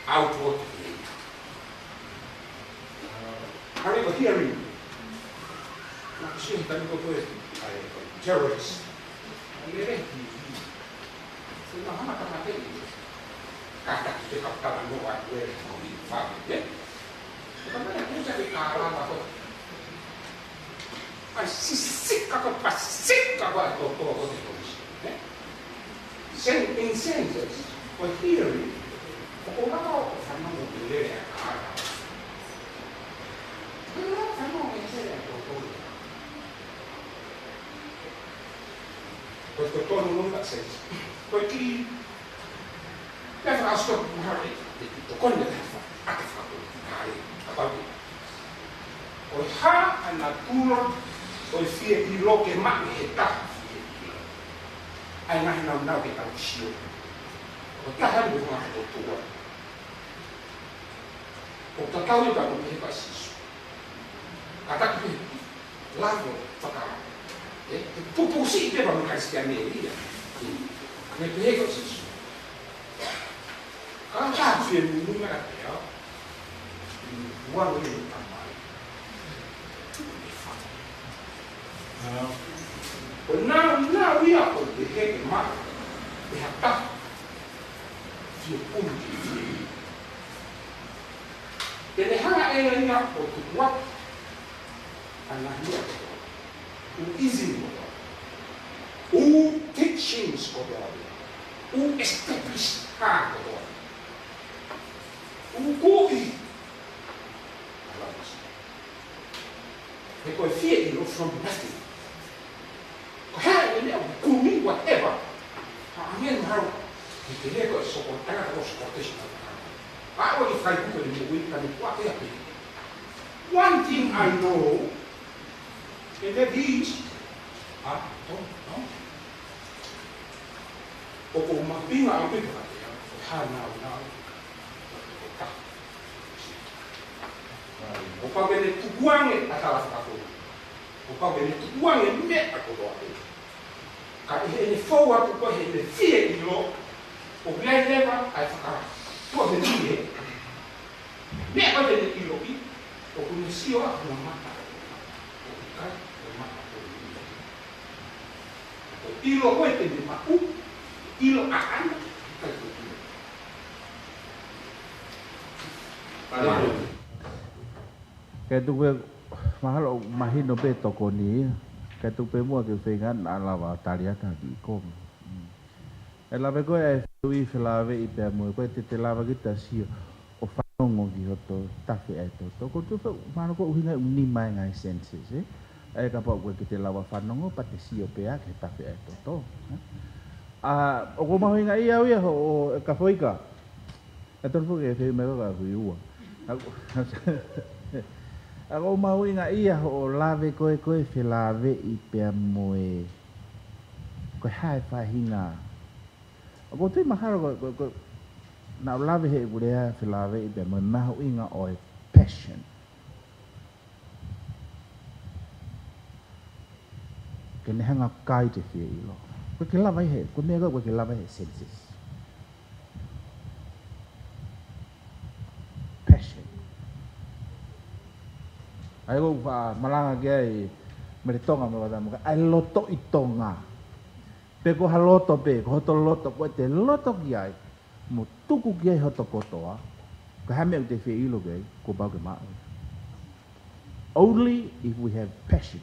ʻAuoti. Hangē ko e hearing. Naʻá ku sio he taimi ko ē, ʻa e terrorist. ʻA e lele, ʻi, ʻi. Se na hana ka mate ʻi. Kātaki ke ka talanoa atu ē, ko e fā, ē? Ka mate ʻi, ka ke kālanga ko ē. ʻAi sisika ko e pasika ko e toto ko e tonisi, ē? Sen-, in senses, ko e hearing, ʻoku ou lava ʻo fanongo ki he lele ʻa e kālanga. ʻOku ou lava ʻo fanongo ki he lele ʻa e toto. Ko e toto no no ka sense. Ko e kiʻi Pea fakaʻosi ko e mahalo ʻe, ʻe tokoni ʻa e fa-, ʻa e fa-, ʻa e, ʻa e. Ko e hā ʻa e natula ʻo e fie ʻilo ke maʻu ʻe he taha fie ʻilo. ʻA e ngaahi naunau ke tau sio. Ko e taha mo e ngaahi ʻotua. ʻOku tatau ia ka ko e pehē ʻa Sīsū. Kātaki pē lava faka-, ē, ʻe pupusi pē mo e Kalisitiane ia. Mei he pehē ko Sīsū. Ka ka fie muimui mai kiate au. Ua nge ni tamai. Ko e naunau ia ʻoku pehē ke maʻu ʻe ha taha fie kumi ki he fie. Te ne hanga ʻe ia ʻo tuku atu ʻa e ngaahi meʻa kotoa. ʻŪ ism kotoa. ʻŪ teachings kotoa. ʻŪ established car kotoa. ʻŪ kuoʻi. He ko e fie ʻilo from nothing. Ko e hā e meʻa ʻoku kumi, whatever. Ka ʻa e meʻa mahalo. Ki he ko e soko, tangata ko e soko te soko. ʻA ʻo i fai kuko ni mo i ka ni kua ke ape. One thing I know, and that is, I don't know. ʻOku ou mahuʻinga ʻaupito kiate au, ko e hā naunau. ʻOku pau ke ne tukuange ʻa e tala fakafoʻou. ʻOku pau ke ne tukuange meʻa kotoa pē. Ka ʻi heʻene fou atu ko ē heʻene fie ʻilo, ʻoku ʻi ai leva ʻa e faka-, ko e meʻa ko ē heʻene ʻiloʻi, ʻoku ne sio ʻa hono mata. ʻOku ʻikai ko e mata ko e ʻilo. Ko e ʻilo ko ē te ne maʻu, ʻilo ʻaʻana, ʻikai ko e ʻilo. Haleluia. Kae tuku pē, mahalo, mahino pē tokoni ia. Kae tuku pē muʻa ke u feinga naʻa lava tali atu ha kiʻi konga. ʻE lave ko ē ʻa e fehuʻi felāveʻi pea mo e ko ē te te lava kita sio ʻo fanongo ki hoto tafe ʻa e toto. Ko tu fe, mahalo ko e ʻuhinga ʻoku nima e ngaahi senses, ē? ʻA ia kapau ʻoku ʻikai te ke lava fanongo, pea te sio pē ā ki he tafe ʻa e toto. ʻA, ʻoku ou mahuʻingaʻia au ia hoʻo, ʻe Kafoika. ʻE tonu foki e fei mai ka hui ua. ʻA, ʻoku ou mahuʻingaʻia hoʻo lave ko ē ko e felāveʻi pea mo e, ko e hā e faʻahinga. ʻOku ou tui mahalo ko, ko, ko, naʻa ku lave he ʻeku lea felāveʻi pea mo e mahuʻinga ʻo e passion. Ke ne hanga ʻo kai e fieʻilo. ʻOku ʻikai ke lava ʻi he, ko e meʻa ko ē ʻoku ʻikai ke lava ʻi he census. Passion. ʻA ia ʻoku ou faʻa malanga ki ai, mele Tonga mo e vata mo ka, ʻa e loto ʻi Tonga. Pe ko ha loto pē, ko hoto loto, ko ʻete loto ki ai, mo tuku ki ai hoto kotoa, ko e hā e meʻa ʻoku te fieʻilo ki ai, kuo pau ke maʻu. Only if we have passion.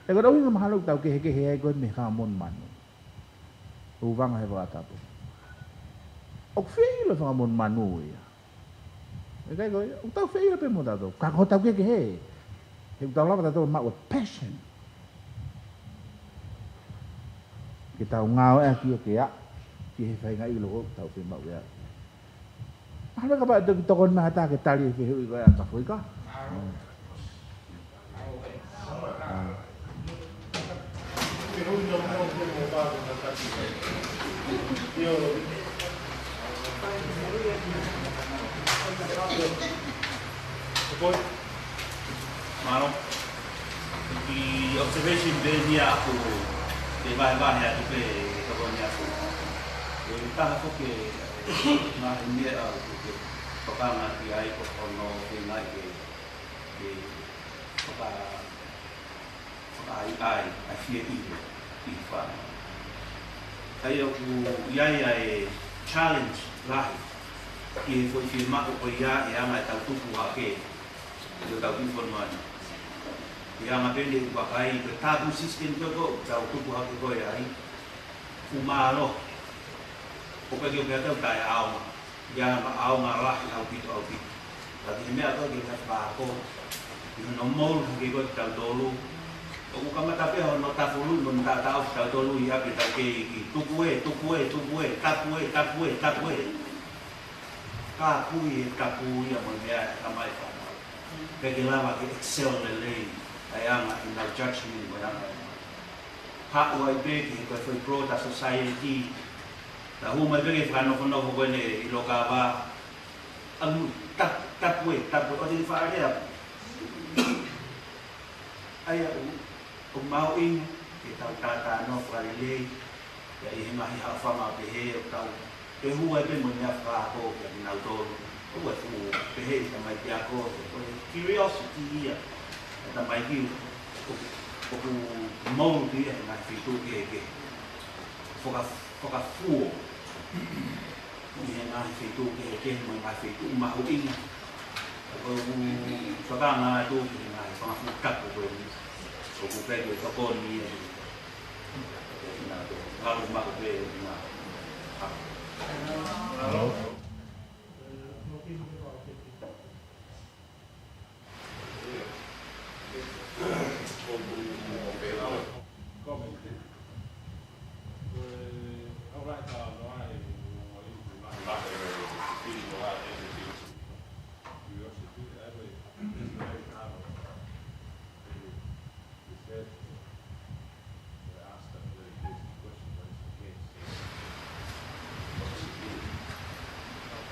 ʻE ko e ʻuhinga mahalo ʻoku tau kehekehe ai ko e meʻa fanga monumanu. ʻOku ou vanga he fakatapu. ʻOku fieʻilo fanga monumanu ia. ʻE ʻikai ko ia, ʻoku tau fieʻilo pē mo tautolu. Ka ko hotau kehekehe. He ʻoku tau lava tautolu maʻu e passion. Ke tau ngāueʻaki ia ke aʻu ki he faʻahinga ʻilo ʻoku tau fiemaʻu ia. Mahalo kapau ʻe toki tokoni mai ha taha ke tali e fehuʻi ko ē ʻa Kafoika. Mālō. Ki he observation pē eni ʻaʻaku, ke vahevahe atu pē ʻe he tokoni ʻaʻaku. Ko e taha foki e ngaahi meʻa ʻoku ke tokanga ki ai ko hono feinga ke, ke faka-, fakaʻaiʻai ʻa e fieʻilo ʻi he fānau. ʻA ia ʻoku ʻi ai ʻa e challenge lahi ki he foʻi fiemaʻu ko ia ʻi he anga ʻetau tupu hake ʻi hotau kiʻi fonua ni. ʻI he anga pē ʻene ʻupakai, ko e tapu system ko ē ʻoku tau tupu hake ko ē ai, fuʻu mālohi. ʻOku ʻikai ke ʻoku ʻikai ke tau taʻeʻaonga. ʻI he anga ʻaonga lahi ʻaupito, ʻaupito. Ka ki he meʻa ko ē ke tau fakaako, ʻi hono moulu hake ko ē kitautolu. ʻOku kamata pē hono tafulu, mo hono taʻataʻo kitautolu ʻi ʻapi ʻetau kei iiki. Tupu ē, tupu ē, tupu ē, tapu ē, tapu ē, tapu ē. Ka kui e tapu ia mo e meʻa ʻa e tamai fānau. Pea ke lava ke excel lelei ʻa e anga ʻenau judgment mo e anga ʻenau. Haʻu ai pē ki he ko e foʻi broader society. Tau hū mai pē ki he fakanofonofo ko eni ʻi Lokava. ʻAlu, tapu, tapu ē, tapu ē, ʻoua te ke faʻa lea. ʻA ia ʻoku, ʻoku mahuʻinga ke tau talanoa fakalelei, pea ʻi he ngaahi haʻofanga pehē ʻoku tau, ke hū ai pē mo e meʻa fakaako kia kinautolu. ʻOku ʻi ai e fuʻu pehē ʻa e tamaiki ako, ko e curiosity ia ʻa e tamaiki ʻoku, ʻoku moulu ia he ngaahi feituʻu kehekehe. Faka-, fakafuo ʻi he ngaahi feituʻu kehekehe mo e ngaahi feituʻu mahuʻinga. ʻOku ou fakangā atu ki he ngaahi fanga fuʻu tapu ko eni. ʻOku pehē ko e tokoni ia ki he, ki he ngaahi, ngaahi maʻu pē ngaahi. Hello?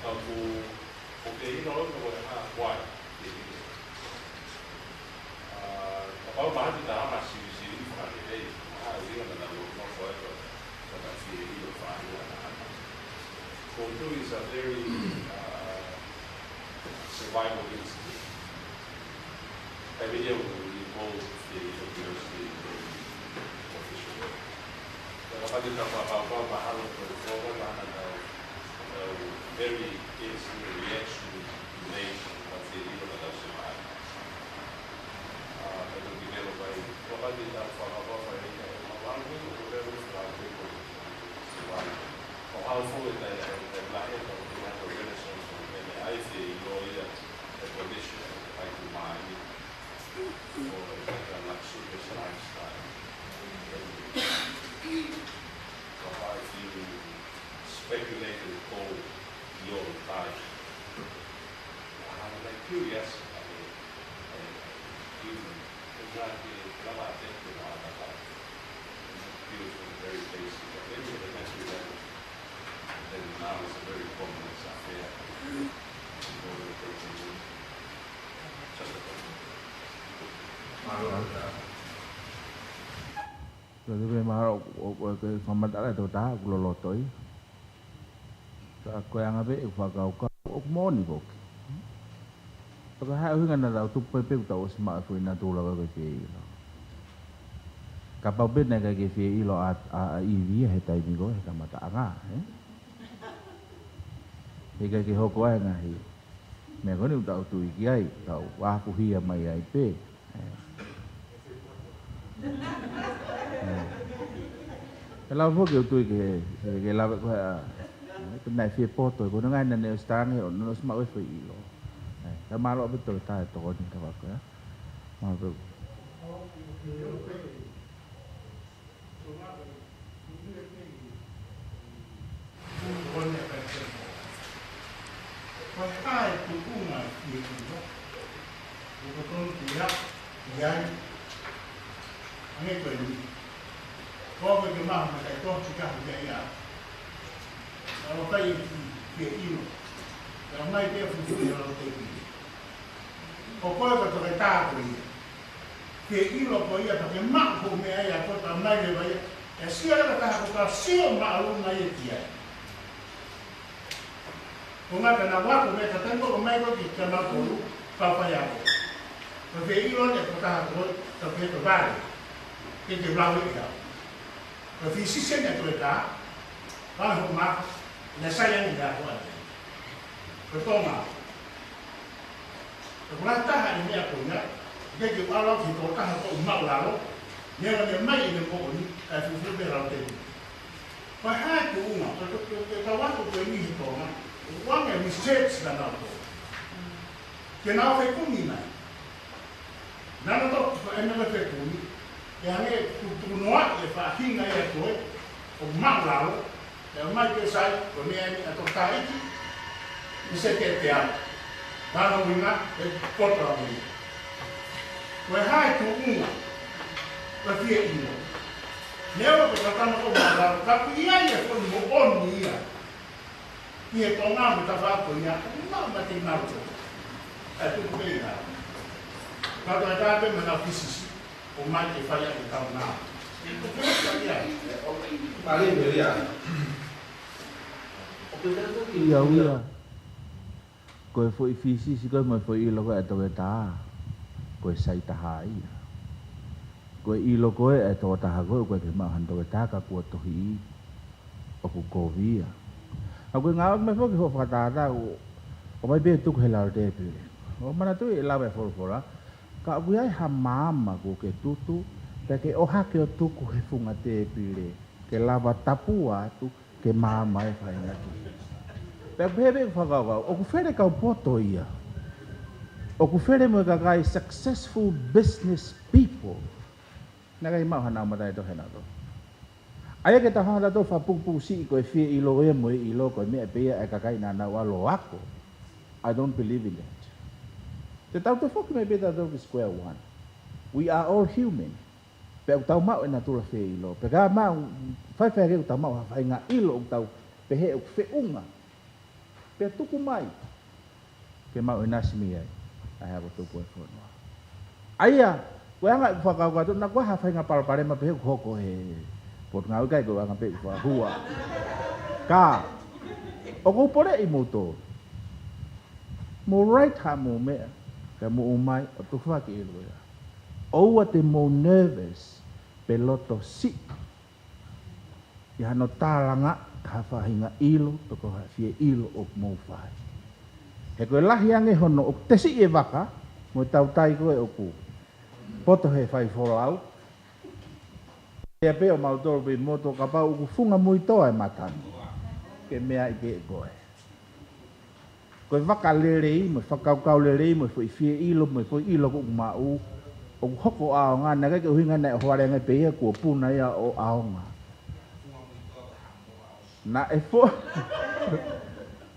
Ka ko, ko ke ʻilo loto ko e hā, why? ʻA, kapau mahalo te ta hanga sivisili fakalelei, mahalo ʻi he anga naʻa nau nofo ai ko, ko e fieʻilo faʻahinga naʻa nau. Ko e tui is a very, uh, survival instinct. Every day we evolve the university official. Pero kapau te ta fakakaukau mahalo ko e fōkau mahalo tau, tau very instant reaction in relation to what the leader of the survive. Uh, but we develop by, kapau te ta fakakaukau mahalo ko e very survival. ʻO hau fōkau e tai, e tai lahi e tau, e tau renaissance, e ai te i loia, e condition, e tai kumai. or like a luxurious lifestyle. Kapau if you speculate in gold, you'll die. I'm like curious, I mean, I mean, human. It's like, uh, lava attempt to lava. It's beautiful, very basic. But then you have the country level. Then now it's a very complex affair. All the things you do. Just a Mālō. Ka te pē mahalo, ʻo, ʻo, ʻo, ke fakamatala e tō taha, ʻoku loloto ia. Ka ko e anga pē ʻeku fakakaukau, ʻoku moʻoni foki. Ka ko e hā e ʻuhinga naʻa tau tupu pē ʻoku tau ʻosi maʻu e foʻi natula ko e fieʻilo. Kapau pē naʻe ʻikai ke fieʻilo ʻa, ʻa, ʻa ʻIvi ia he taimi ko ē he kamataʻanga, ē? He ʻikai ke hoko ai e ngaahi meʻa ko eni ʻoku tau tui ki ai, tau aʻusia mai ai pē. Ē. Ē. Pea lava foki ʻo tui ke, ke, ke lava ko ē ʻa, ē, ko e naʻe fie poto, ko e ngaahi naʻe ʻosi tangi, ʻo, naʻe ʻosi maʻu e foʻi ʻilo. Ē. Ka mālō pē tō taha e tokoni ka wako, ē. Mālō pē. Ko e hā e tuʻunga e fieʻilo? ʻOku totonu ke ʻi ai, ʻi ai. Hangē ko eni. Ko au ke maha ma kai toki kahu ke ia. ʻA o kai e fie, fieʻilo. ʻA mai ke fufu ia lau te ki. Ko koe ko e toketā ko ia. Fieʻilo ko ia, pea ke maʻu ko e meʻa ia, ko e tau mai leva ia. ʻE sio leva taha ko e tau sio māʻolunga ia ki ai. Ko e ngata naʻa ku ako meʻa ka tau ko mai ko ki ka maʻu ko lu, pau fai ako. Ko e fieʻilo ne ko taha ko, tau ke to vale. Ke te lau ia. Ko e fisisi ne ko e tā, pau ho maka, ne sai ange ia ko ane. Ko e tō maka. Ko e taha e meʻa ko ia, ke ke ʻalu ki he tō taha ko e maʻulalo, neongo ne mai ʻene moʻoni, kae fufu pē lau te. Ko e hā e tuʻunga, ko e, ko e, ko e tau ako ko eni he Tonga, ʻoku ʻi ai e research naʻa nau tō. Ke nau fekumi mai. Naʻa nau tō, ko e meʻa fekumi, ʻe hangē tuʻutuʻu noa e faʻahinga ia ko ē, ʻo maʻulalo, ʻe mai ke sai, ko e meʻa ni ʻa e toketā ʻEiki, ʻi se ke te au. Nana wina, e poto a wina. Ko e hā e tuʻunga, ko e fieʻilo. Neongo ko e tama ko maʻulalo, ka ʻoku ʻi ai e foʻi moʻoni ia. ʻI he Tonga mo e tafaʻaki ko ia, ʻoku maʻu ma te nau tō. ʻE tuku pē ia. Ka ko e tā pē ma nau fisisi. ʻO mai ke fai ʻaki e tau nā. Mālie, Melia. Ia, ia. Ko e foʻi fisisi ko ē mo e foʻi ʻilo ko ē ʻa e toketā. Ko e sai taha ia. Ko e ʻilo ko ē ʻa e tō taha ko ē, ʻoku ʻikai ke maʻu hano toketā ka kuo tohiʻi. ʻOku kovi ia. ʻA ko e ngāue mai foki hoʻo fakatātā, ʻo, ʻomai pē tuku he lalo tēpile. ʻO manatuʻi e lave folofola. Ka ʻoku ʻi ai ha maama kuo ke tutu, pea ke ʻohake ʻo tuku he funga tēpile, ke lava tapu atu, ke maama e faingaki. Pea pehē pē fakakaukau, ʻoku fele kau poto ia. ʻOku fele mo e kakai successful business people. Naʻe ʻikai maʻu hanau mataʻitohi naʻa tō. ʻA ia ke tau hanga tautolu fakapukupuku siʻi ko e fieʻilo ia mo e ʻilo ko e meʻa pē ia ʻa e kakai naʻa nau ʻalu ʻo ako. I don't believe in that. Te tau toe foki mai pē tautolu ki square one. We are all human. Pea ʻoku tau maʻu e natula fieʻilo. Pea ka maʻu, faifai ke ʻoku tau maʻu ha faʻahinga ʻilo ʻoku tau pehē ʻoku feʻunga. Pea tuku mai. Ke maʻu e nasi mei ai. ʻA ia ko e tupu e fonua. ʻA ia, ko e anga ʻeku fakakaukau atu, naʻa ko ha faʻahinga palopalema pehē ʻoku hoko he potungāue, ʻikai ko e anga pē ʻeku fakahua. Ka, ʻoku ou poleʻi moutolu. Mou write ha mou meʻa, ka mou ʻomai, ʻo tuku hake ʻilo ia. ʻOua te mou nervous, pe loto siʻi. ʻI hano tālanga ha faʻahinga ʻilo, pe ko ha fieʻilo ʻoku mou fai. He ko e lahi ange hono ʻoku tesiʻi e vaka, mo e tautai ko ē ʻoku poto he fai folau. Ia pē ʻo mautolu pē moto kapau ʻoku funga muitoa e matangi. Ke meaʻi pē ko ē. Ko e vaka lelei, mo e fakakaukau lelei, mo e foʻi fieʻilo, mo e foʻi ʻilo ʻoku maʻu, ʻOku hoko ʻaonga, naʻe ʻikai ke ʻuhinga naʻe ʻohovale ange pē ia kuo puna ia ʻo ʻaonga. Naʻe fo-,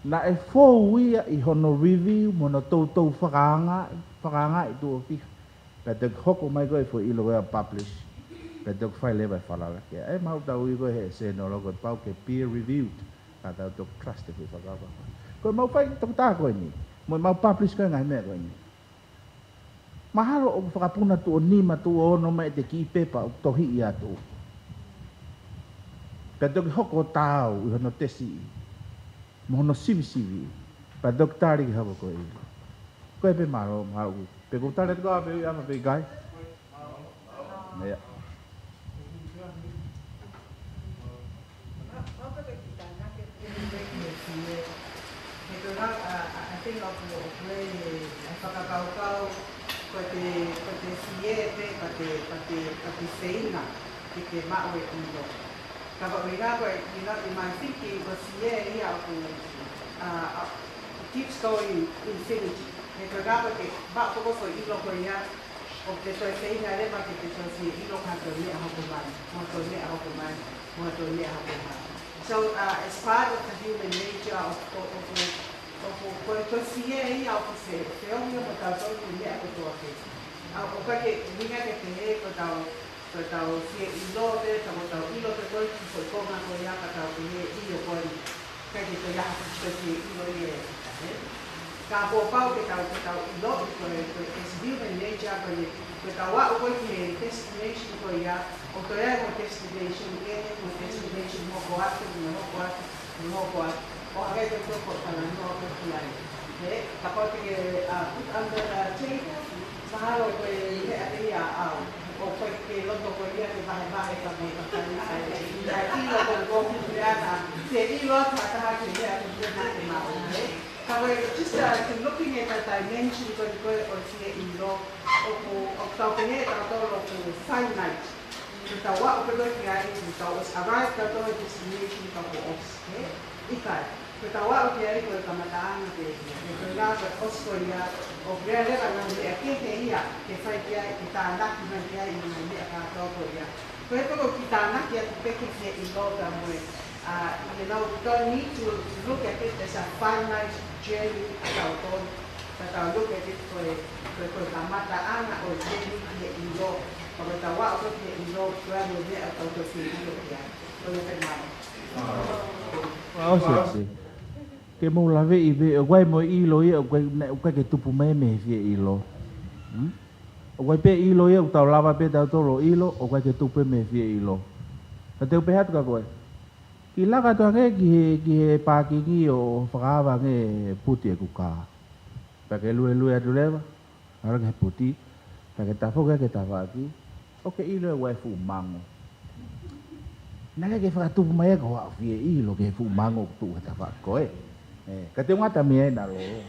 naʻe fou ia ʻi hono review mo hono toutou fakaanga, fakaanga ʻi tuʻo fiha. Pea toki hoko mai ko e foʻi ʻilo ko ia publish. Pea toki fai leva e falala ki ai. ʻE mau tau ui ko e he sēnolo ko e pau ke peer reviewed. Ka tau toki trust e foʻi fakakaukau. Ko e mau fai toki tā ko eni. Mo e mau publish ko e ngaahi meʻa ko eni. Mahalo ʻoku fakapuna tuʻo nima tuʻo ono mai ʻete kiʻi pepa ʻoku tohiʻi atu. Pea toki hoko ʻo taau ʻi hono tesiʻi mo hono sivisiviʻi. Pea toki tali ke hoko ko e ʻilo. Ko e pē mālō, mahalo ʻoku. Pe ʻoku tali atu ka pe ui ama pe ʻikai. Meʻa. He ko e lau, a, a, I think ʻoku, ʻoku ʻi ai e fakakaukau, ko e te, ko e te sie pē, ko e te, ko e te, ko e te seinga, ke te maʻu e ʻilo. Ka ko e ʻuhinga ko e, you know, in my thinking, ko e sie ia ʻoku, a, a, it keeps going infinity. He ko e ʻuhinga ko e te maʻu ko e foʻi ʻilo ko ia, ʻoku te toe seinga leva ke te toe fie ʻilo ki ha toe meʻa hoko mai, mo ha toe meʻa hoko mai, mo ha toe meʻa hoko mai. So, uh, as part of the human nature of, of, of, of, of, ko e, ko e sie ia ʻoku fe-, feohi mo tautolu ki he meʻa kotoa pē. ʻA, ʻoku ʻikai ke ʻuhinga ke pehē ko ʻetau, ko ʻetau fie ʻilo pē, ka ko ʻetau ʻilo pē ko e kiʻi foʻi konga ko ia ka tau pehē ʻio ko eni. ʻIkai ke toe ʻi ai ha kiʻi toe fie ʻilo ia ʻe kita, ē? Ka kuo pau ke tau, ke tau ʻiloʻi ko e, ko e as human nature ko eni, ko ʻetau aʻu ko ē ki he destination ko ia, ʻoku toe ʻi ai mo e destination kehe, mo e destination hoko atu, mo e hoko atu, mo e hoko atu. ʻO hangē ko e talanoa ko ē ki ai. Ē, ka ko e te ke, uh, put under the table, mahalo ko e meʻa pē ia ʻaʻau. ʻOku ʻikai ke loto ko ia ke vahevahe ka mo ka kai kai. Ka ʻilo ko e ko e meʻa na, ke ʻilo atu ha taha ki he meʻa ko e meʻa ke maʻu, ē? Ka ko e just, uh, to looking at the dimension ko e, ko e ʻo e fie ʻilo, ʻoku, ʻoku tau pehē tautolu ʻoku finite. Ko ʻetau aʻu pē ko ē ki ai, ko ʻetau arrive tautolu he destination ka kuo ʻosi, ē? ʻIkai. Ko ʻetau aʻu ki ai ko e kamataʻanga pē ia. He ko e ʻuhinga ko e ʻosi ko ia, ʻoku ʻi ai leva ngaahi meʻa kehe ia, ke fai ki ai, ke tānaki mai ki ai, ngaahi meʻa kātoa ko ia. Ko e pē ko e kiʻi tānaki atu pē ke fie ʻilo ka mo e, uh, you know, we don't need to look at it as a finite journey ʻatautolu. Ka tau look at it ko e, ko e, ko e kamataʻanga ʻo e journey ki he ʻilo. Ka ko ʻetau aʻu ko ē ki he ʻilo, ko e ʻai mo e meʻa ʻoku tau toe fie ʻilo ki ai. Ko ia pē mālō. Ua ʻosi ʻosi. Ke mou laveʻi pē, ʻoku ʻi ai mo e ʻilo ia, ʻoku ʻikai, naʻe, ʻoku ʻikai ke tupu mai mei he fie ʻilo. Hmm? ʻOku ʻi ai pē ʻilo ia, ʻoku tau lava pē tautolu ʻo ʻilo, ʻoku ʻikai ke tupu mei he fie ʻilo. Ka te u pehē atu kia koe. Kiʻi laka atu ange ki he, ki he pākingi ʻo fakaava ange e puti ʻeku kā. Pea ke luelue atu leva, ʻalu ki he puti, pea ke tafoki ki he tafaʻaki, ʻo ke ʻilo ʻe ua e fuʻu mango. Naʻe ʻikai ke fakatupu mai ʻe koe ha fie ʻilo ki he fuʻu mango ʻoku tuʻu he tafaʻaki ko ē. Ē, ka te u ngata mei ai naʻa lōloa.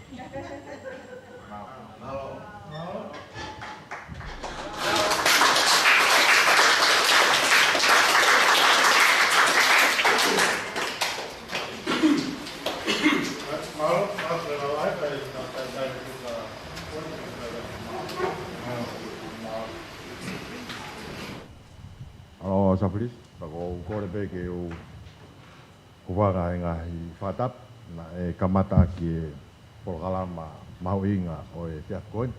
ʻAlo, Safilisi, ka ʻoku ou kole pē ke u hūfanga he ngaahi fakatapu naʻe kamata ʻaki e polokalama mahuʻinga ʻo e efiafi ko eni.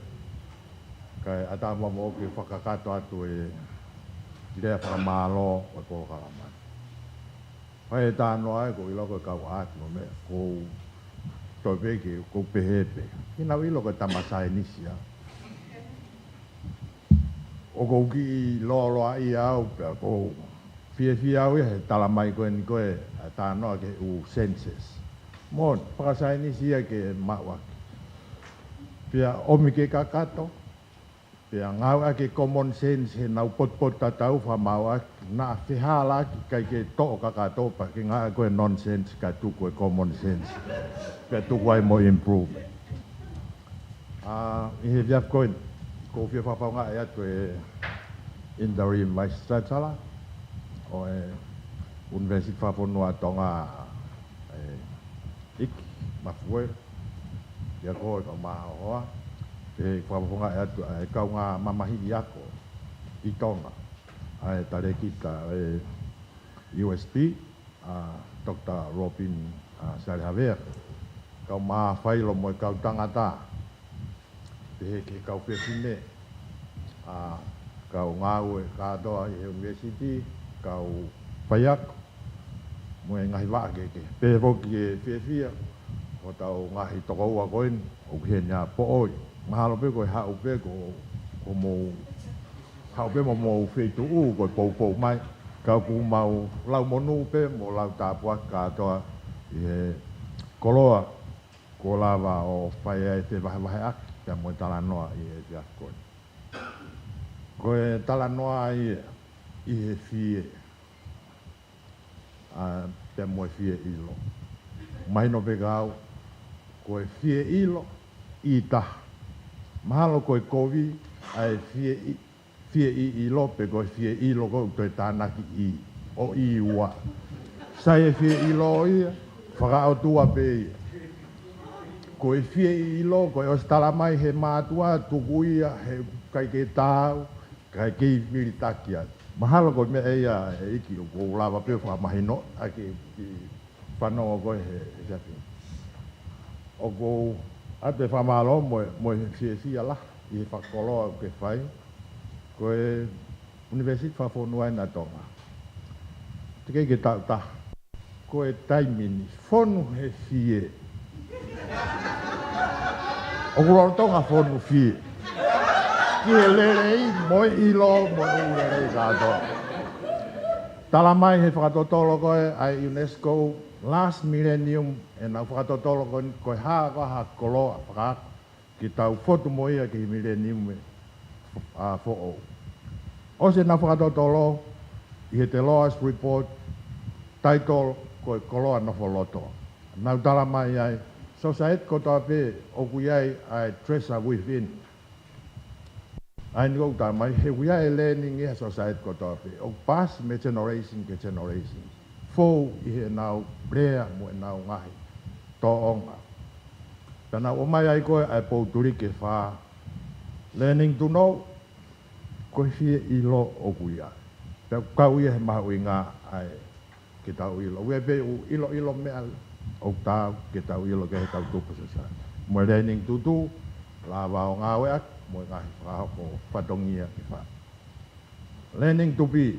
Kae ʻatā muʻa moʻoku ke fakakakato atu e lea fakamālō ʻo e polokalama. Fai e talanoa ē, ʻoku ou ʻilo ko e kau ʻāti mo e meʻa, ʻoku ou toe pē ke, ʻoku ou pehē pē. Ke nau ʻilo ko e tama saienisi au. ʻOku ou kiʻi lōloa ia au pea ʻoku ou fiefia au ia he tala mai ko eni ko e talanoa ki he ʻū senses. Moʻoni, fakasaienisi ia ke maʻu ʻaki. Pea ʻomi ke kakato, pea ngāueʻaki e common sense he nau potupotutatau fakamaʻu ʻaki, naʻa fehālaaki ʻikai ke toʻo kakato pea ke ngāueʻaki ko e nonsense kae tuku e common sense. Pea tuku ai mo improvement. ʻA, ʻi he efiafi ko eni, ʻoku ou fie fakafofongaʻi atu e Interim Vice Chancellor ʻo e ʻUnivēsiti Fakafonua ʻa Tonga, ʻe, ʻIki Mafuela, kia koe kau māhohaʻa, ʻE fakafofongaʻi atu ʻa e kaungā mamahiʻi ako ʻi Tonga, ʻa e talēkita ʻo e U S P, ʻa Doctor Robin, ʻa Sale Havea, kau mā failo mo e kau tangata, pehē ki he kau fefine, ʻa kau ngāue kātoa ʻi he university, kau faiako, mo e ngaahi vaʻa kehekehe. Pehē foki ki he fiefia hotau ngaahi tokoua ko eni ʻoku ʻi heni ʻa Poʻoi. Mahalo pē ko e haʻu pē ko, ko mou, haʻu pē mo mou feituʻu ko e poupou mai. Ka ʻoku mau lau monū pē mo lau tāpuaki kātoa ʻi he koloa kuo lava ʻo fai ai e fevahevaheʻaki pea mo e talanoa ʻi he efiafi ko eni. Ko e talanoa ia ʻi he fie, ʻa, pea mo e fie ʻilo. Mahino pē kiate au, ko e fie ʻilo ʻi taha. Mahalo ko e kovi ʻa e fie ʻi, fie ʻi ʻilo pe ko e fie ʻilo ko ē ʻoku toe tānaki ʻi, ʻo ʻi ua. Sai e fie ʻilo ia, fakaʻotua pē ia. Ko e fie ʻi ʻilo, ko e ʻosi tala mai he mātuʻa, tuku ia, he ʻikai ke taau, kae kei vilitaki ai. Mahalo ko e meʻa ia ʻEiki ʻoku ou lava pē ʻo fakamahino ʻaki ki he fanongo ko ē he, he siapi. ʻOku ou ʻoatu e fakamālō mo e, mo e fiefia lahi ʻi he fakakoloa ʻoku ke fai. Ko e ʻUnivēsiti Fakafonua ʻena ʻa Tonga. Teʻeki ke taʻu taha. Ko e taimi ni fonu he fie. ʻOku lolotonga fonu fie. Ki he lelei mo e ʻilo mo e ʻū lelei kātoa. Tala mai he fakatotolo ko ē ʻa e UNESCO last millennium, ʻenau fakatotolo ko eni, ko e hā ko ha koloa fakaako ke tau fotu mo ia ki he millennium ʻa foʻou. ʻOsi ʻenau fakatotolo ʻi he Deloas Report, title ko e koloa nofo loto. Nau tala mai ai, society kotoa pē ʻoku ʻi ai ʻa e treasure within. ʻA eni ʻoku tala mai, he ʻoku ʻi ai e learning ʻi he society kotoa pē. ʻOku paasi mei generation ki generation. Fou ʻi heʻenau lea mo ʻenau ngaahi tōʻonga. Pea nau ʻomai ai ko ē ʻa e poutuliki ʻe fā. Learning to know, ko e fie ʻilo ʻoku ʻi ai. Pea ʻoku kau ia he mahuʻinga ʻa e ke tau ʻilo. ʻOku ʻi ai pē ʻū ʻiloʻilo meʻa ʻoku taau ke tau ʻilo ki ai heʻetau tupu society. Mo e learning to do, lava ʻo ngāueʻaki, mo e ngaahi fakahoko fatongia ke fai. Learning to be,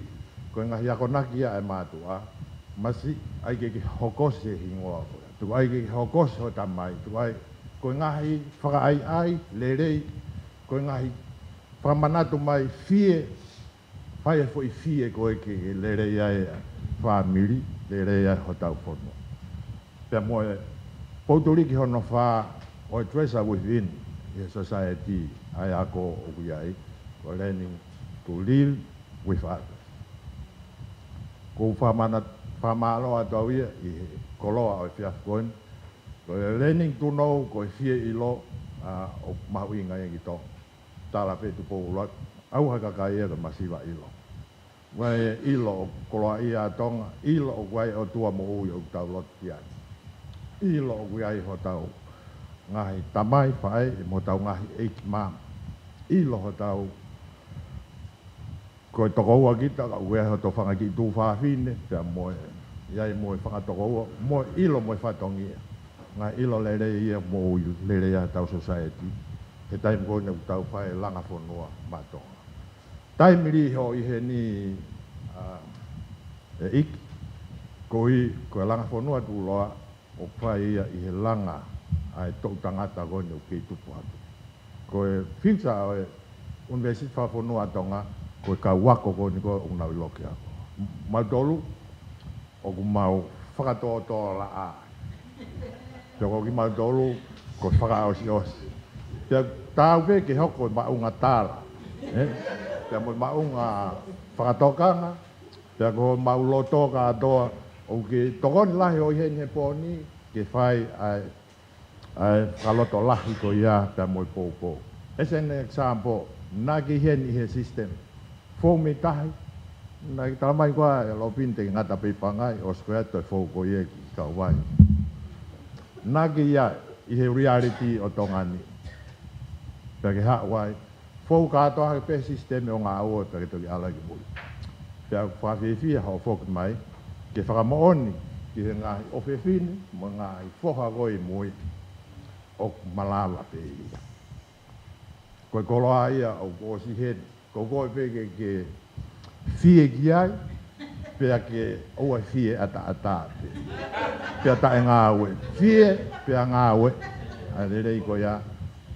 ko e ngaahi akonaki ia ʻa e mātuʻa, masiʻi ʻai ke ke hokosi e hingoa ko ia. Tuku ai ke ke hokosi ho tamai, tuku ai, ko e ngaahi fakaʻaiʻai, lelei, ko e ngaahi fakamanatu mai fie, fai e foʻi fie ko ē ke lelei ai ʻa e fāmili, lelei ai hotau fonua. Pea mo e poutuliki hono fā ʻo e treasure within ʻi he society ʻa e ako ʻoku ʻi ai, ko e learning to live with others. ʻOku ou fakamana-, fakamālō atu au ia ʻi he koloa ʻo e efiafi ko eni, ko e learning to know, ko e fie ʻilo, ʻa, ʻoku mahuʻinga ia ki Tonga. Tala pē Tupou ʻUluaki, ʻauha e kakai ia ko e masiva ʻilo. Vai ʻilo ʻoku koloaʻia ʻa Tonga, ʻilo ʻoku ʻi ai e ʻOtua moʻui ʻoku tau lotu ki ai. ʻIlo ʻoku ʻi ai hotau ngaahi tamai, faʻē, mo hotau ngaahi ʻeiki māmani. ʻIlo hotau, ko e tokoua kita, ka ʻoku ʻi ai hotau fanga kiʻi tuofāfine, pea mo e, ʻi ai mo e fanga tokoua, mo e ʻilo mo e fatongia. Ngaahi ʻilo lelei ia moʻui lelei ai hotau society. He taimi ko eni ʻoku tau fai e langa fonua maʻa Tonga. Taimi lī hoʻo ʻi heni, ʻa, ʻEiki, koeʻuhi ko e langa fonua tuʻuloa, ʻoku fai ia ʻi he langa ʻa e toʻu tangata ko eni ʻoku kei tupu hake. Ko e future ʻo e ʻUnivēsiti Fakafonua ʻa Tonga, ko e kau ako ko eni ko ē ʻoku nau ʻilo ke ako. Mautolu, ʻoku mau fakatōtōlaʻā. Pea ko kimautolu, ko e fakaʻosiʻosi. Pea taau pē ke hoko e maʻunga tala. ʻE? Pea mo e maʻunga fakatokanga, pea ko homau loto kātoa, ʻoku ke tokoni lahi hoʻo ʻi heni he pō ni, ke fai ʻa e, ʻa e fakalotolahi ko ia pea mo e poupou. As an example, naʻa ke ʻi heni he system. Fou mei tahi, naʻa ke tala mai koā ʻe Lopini te ke ngata pē ʻi Pangai, ʻosi ko ia toe fou ko ia ki Kauvai. Naʻa ke ʻi ai, ʻi he reality ʻo Tonga ni. Pea ke haʻu ai, fou kātoa hake pē sisitemi ʻo ngāue pea ke toki ʻalu ki mui. Pea ʻoku fakafiefia hoʻo foki mai ke fakamoʻoni ki he ngaahi ʻofefine mo e ngaahi foha ko ē ʻi mui, ʻoku malava pē ia. Ko e koloa ia ʻoku ʻosi heni. Ko koe pē ke, ke fie ki ai, pea ke ʻoua fie ʻataʻatā pē. Pea taʻe ngāue. Fie, pea ngāue. ʻA e lelei ko ia,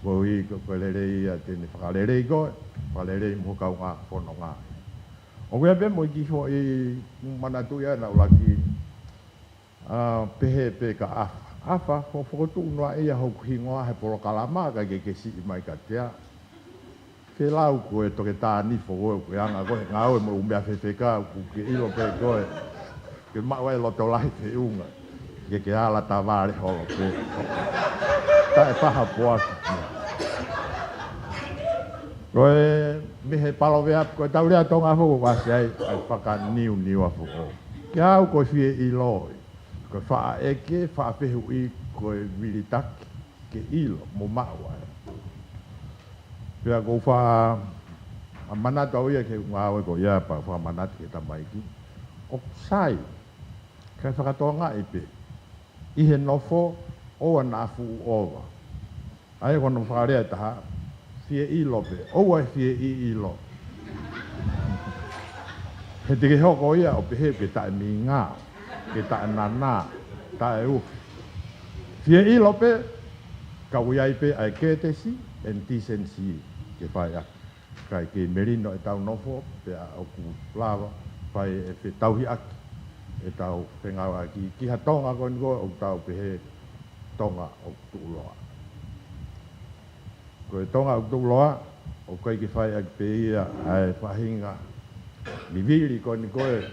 ko i, ko, ko e lelei ia te ne fakalelei koe, fakalelei mo e kaungā fononga. ʻOku ʻi ai pē mo e kiʻi foʻi manatu ia naʻa ku laki ʻa, pehē pē kia ʻAfa. ʻAfa, fo-, fokotuʻu noa ia hoku hingoa he polokalama, kae ke ke siʻi mai kiate au. Fēlau ko e toketā nifo ko e, ko e anga ko e ngāue mo e ʻū meʻa fefeka, ʻoku ke ʻilo pē koe. Ke maʻu ai loto lahi feʻunga. Ke ke ala tavale holo pē. Taʻe faha poaki. Ko e mei he palōveape, ko e tau lea Tonga foki ʻoku ʻasi ai, ʻa e fakaniuniu ʻa foʻou. Kia au ko e fie ʻilo ia. Ko e faʻa ʻeke, faʻa fehuʻi, ko e vilitaki ke ʻilo mo maʻu ai. Pea ʻoku ou faʻa manatu au ia ki he ngāue ko ia pea fakamanatu ki he tamaiki. ʻOku sai, kae fakatokangaʻi pē. ʻI he nofo, ʻoua naʻa fuʻu ʻova. ʻA ia ko hono fakalea ʻe taha, fie ʻilo pē, ʻoua ʻe fie ʻi ʻilo. He te ke hoko ia ʻo pehē ke taʻe mīngao, ke taʻe nanā, taʻe ufi. Fie ʻilo pē, ka ʻoku ʻi ai pē ʻa e courtesy and decency ke fai ʻaki. Kae kei melino ʻetau nofo, pea ʻoku lava fai e fetauhiʻaki ʻetau fengāueʻaki ki ha Tonga ko eni ko ē ʻoku tau pehē Tonga ʻoku tuʻuloa. Ko e Tonga ʻoku tuʻuloa, ʻoku ʻikai ke fai ʻaki pē ia ʻa e faʻahinga vivili ko eni ko ē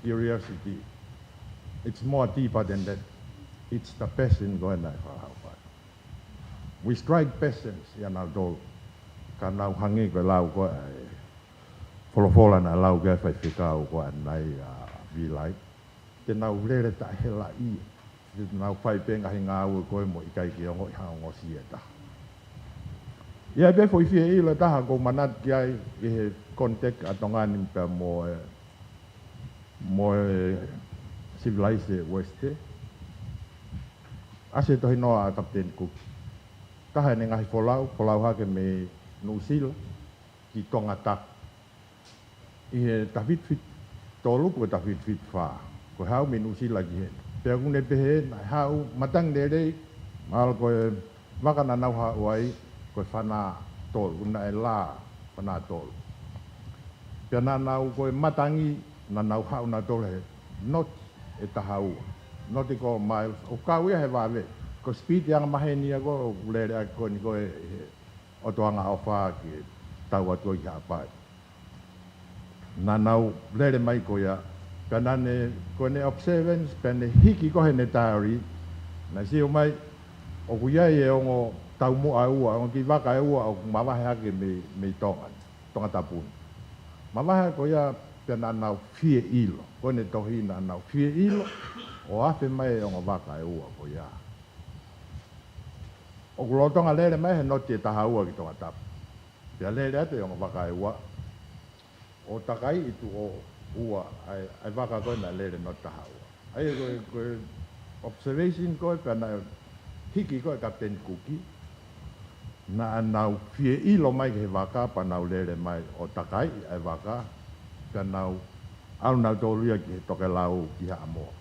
curiosity. It's more deeper than that. It's the passion ko ē naʻe fakahaofi. We strike passions ʻia nautolu. Ka nau hangē ko e lau ko ē ʻa e folofola naʻe lau ki ai e faifekau ko ē ʻanenai ʻa Vilai. Te nau lele taʻehelaʻia. Te nau fai pē ngaahi ngāue ko ē mo ʻikai ke ongoʻi ha ongosia ʻe taha. ʻI ai pē foʻi fie ʻilo ʻe taha ʻoku ou manatu ki ai ʻi he contact ʻa Tonga ni pea mo e, mo e civilized West. ʻAsi e tohinoa ʻa Kapiteni Kuki. Taha ʻene ngaahi folau, folau hake mei Nuʻusila ki Tongatapu. ʻI he taha fitu fitu tolu pe ko e taha fitu fitu fā. Ko e haʻu mei Nuʻusila ki heni. Pea ʻoku ne pehē naʻe haʻu matangi lelei, mahalo ko e vaka naʻa nau haʻu ai, ko e fana tolu, naʻe lā fana tolu. Pea naʻa nau ko e matangi, naʻa nau haʻu nautolu he noti ʻe taha ua. Nautical miles, ʻoku kau ia he vave. Ko e speed ʻa e anga maheni ia ko ē, ʻoku lele ʻaki ko eni ko ē he ʻotoʻanga ʻofa ke tau atu ki Haʻapai. Naʻa nau lele mai ko ia, pea naʻa ne, ko ʻene observance, pea ne hiki ko ē heʻene diary, naʻe sio mai, ʻoku ʻi ai e ongo taumuʻa ʻe ua, ongo kiʻi vaka ʻe ua, ʻoku mavahe hake mei, mei Tonga, Tongatapu ni. Mavahe ko ia, pea naʻa nau fie ʻilo, ko ʻene tohi naʻa nau fie ʻilo, ʻo afe mai e ongo vaka ʻe ua ko ia. ʻOku lolotonga lele mai he noti ʻe taha ua ki Tongatapu. Pea lele atu e ongo vaka ʻe ua. ʻO takai ʻi tuʻo ua ʻa e, ʻa e vaka ko ē naʻe lele noti taha ua. ʻA ia ko e, ko e observation ko ē pea naʻe hiki ko ē ʻe Kapiteni Kuki. Naʻa nau fie ʻilo mai ki he vaka pea nau lele mai ʻo takai ʻa e vaka. Pea nau ʻalu nautolu ia ki he tokelau ki Haʻamoa.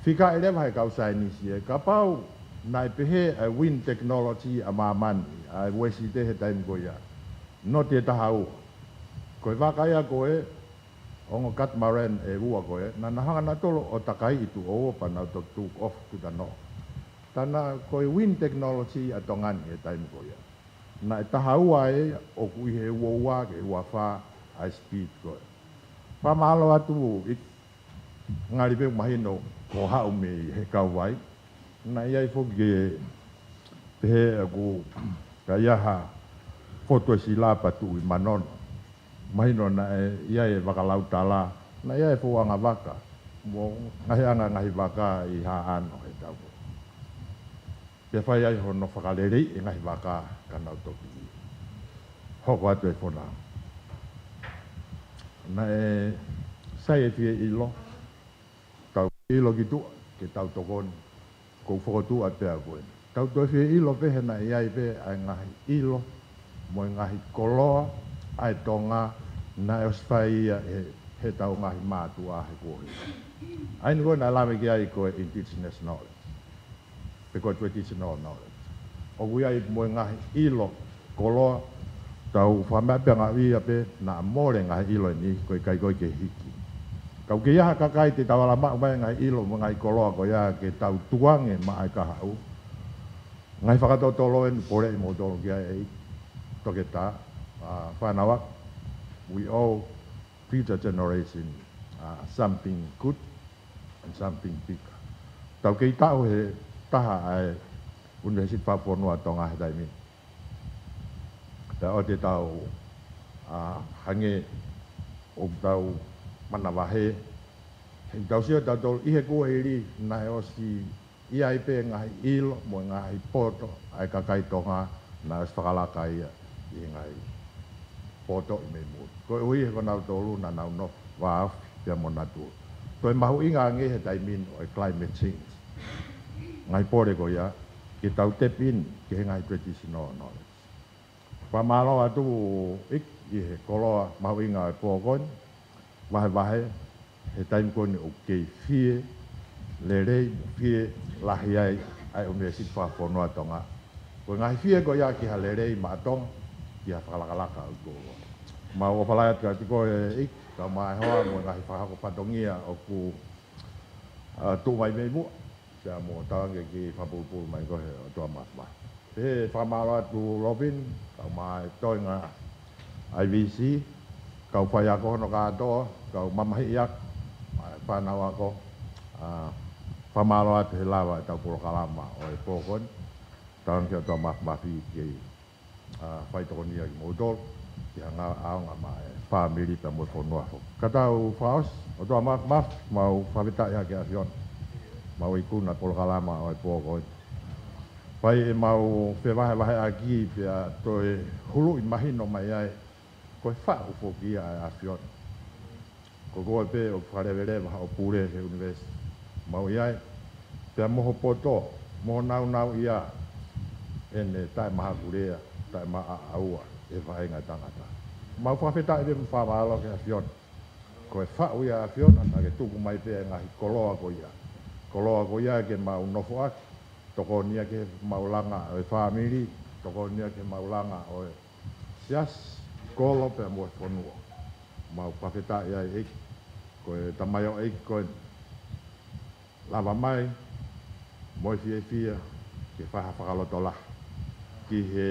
Fika ʻe leva he kau saienisi ē, kapau naʻe pehē ʻa e wind technology ʻa māmani, ʻa e Uēsite he taimi ko ia. Noti ʻe taha ua. Ko e vaka ia ko ē, ongo catamaran ʻe ua ko ē, naʻa nau hanga nautolu ʻo takai ʻi tuʻo ua pea nau toki took off tuʻutāmaki. Taʻe ko e wind technology ʻa Tonga ni he taimi ko ia. Naʻe taha ua ē, ʻoku ʻi he ua ua ki he ua fā ʻa e speed ko ē. Fakamālō atu ʻi ngali pē mahino ko haʻu mei he kauvai. Naʻe ʻi ai foki ke pehē ʻoku ka ʻi ai ha fotu ʻe sila pea tuʻu ʻi Manono. Mahino naʻe ʻi ai e vaka lautala, naʻe ʻi ai e foʻi anga vaka, mo ngaahi anga ngaahi vaka ʻi Haʻano he taimi. Pea fai ai hono fakaleleiʻi e ngaahi vaka ka nau toki hoko atu e fonua. Naʻe sai e fie ʻilo, tau ʻilo ki tuʻa, ke tau tokoni, ʻoku ou fokotuʻu atu pē au ko ē. Tau toe fie ʻilo pē he naʻe ʻi ai pē ʻa e ngaahi ʻilo, mo e ngaahi koloa ʻa e Tonga, naʻe ʻosi fai ia he, heʻetau ngaahi mātuʻa he kuohili. ʻA eni ko ē naʻe lave ki ai ko e indigenous knowledge. Pe ko e traditional knowledge. ʻOku ʻi ai mo e ngaahi ʻilo koloa, tau fakamea pea ngaahi ia pē, naʻa mole ngaahi ʻilo eni, ko e ʻikai ko ē ke hiki. Ka ʻoku ʻi ai ha kakai te tau ala maʻu mai ngaahi ʻilo mo e ngaahi koloa ko ia ke tau tukuange maʻa e kahaʻu. Ngaahi fakatotolo eni pole ʻi moutolu ki ai ʻEiki, Toketā, ʻa, Fānauaka, we owe future generation, ʻa, something good and something bigger. Tau kei taʻu he taha ʻa e ʻUnivēsiti Fakafonua Tonga he taimi. Pea ʻoua te tau, ʻa, hangē ʻoku tau manavahē, he tau sio tautolu ʻi he kuohili naʻe ʻosi ʻi ai pē ngaahi ʻilo mo e ngaahi poto ʻa e kakai Tonga naʻe ʻosi fakalaka ia ʻi he ngaahi poto ʻi mei muli. Koeʻuhi he ko nautolu naʻa nau nofo vāofi pea mo natula. Toe mahuʻinga ange he taimi ni ʻo e climate change. Ngaahi pole ko ia, ke tau tap in ki he ngaahi traditional knowledge. Fakamālō atu ʻEiki ʻi he koloa mahuʻinga ʻo e pō ko eni, vahevahe, he taimi ko eni ʻoku kei fie lelei, fie lahi ai ʻa e ʻUnivēsiti Fakafonua Tonga. Ko e ngaahi fie ko ia ki ha lelei maʻa Tonga, ki ha fakalakalaka ʻo e koloa. Mau ʻofa lahi atu kiate koe ʻEiki, kae ʻumaʻā e hoa mo e ngaahi fakahoko fatongia ʻoku, ʻa, tuʻu mai mei muʻa. Pea mo tau ange ki he fakapulupulu mai ko ē ʻOtua Māfimafi. Pea fakamālō atu Lopin, kae ʻumaʻā e toenga ʻa e I V C, kau faiako hono kātoa, kau mamahiʻi ako, ʻa e fānau ako, ʻa, fakamālō atu he lava ʻetau polokalama ʻo e pō ko eni, tau ange ki he ʻOtua Māfimafi ke ʻa, fai tokonia kimoutolu, ki he ngaahi ʻaonga maʻa e fāmili pea mo e fonua foki. Ka tau fakaʻosi, ʻOtua Māfimafi, mau fakafetaʻi hake ʻAfiona. Mau ikuna polokalama ʻo e pō ko eni. Fai ʻemau fevahevaheʻaki pea toe huluʻi mahino mai ai, ko e faʻu foki ia ʻa e ʻAfiona. Ko koe pē ʻoku fakaleveleva hoʻo pule he ʻunivēsi. Mau ʻi ai, pea mo ho poto, mo ho nāunauʻia, ʻene taʻemahakulea, taʻemaʻaʻaua, ʻe he vaʻinga ʻo e tangata. Mau fakafetaʻi pea mo fakamālō ki he ʻAfiona. Ko e faʻu ia ʻa e ʻAfiona, naʻa ke tuku mai pē e ngaahi koloa ko ia. Koloa ko ia ke mau nofoʻaki, tokonia ke mau langa ʻo e fāmili, tokonia ke mau langa ʻo e siasi, kolo pea mo e fonua. Mau fakafetaʻi ai ʻEiki, ko e tamaioʻeiki ko eni. Lava mai, mo e fiefia, ke fai ha fakalotolahi. Ki he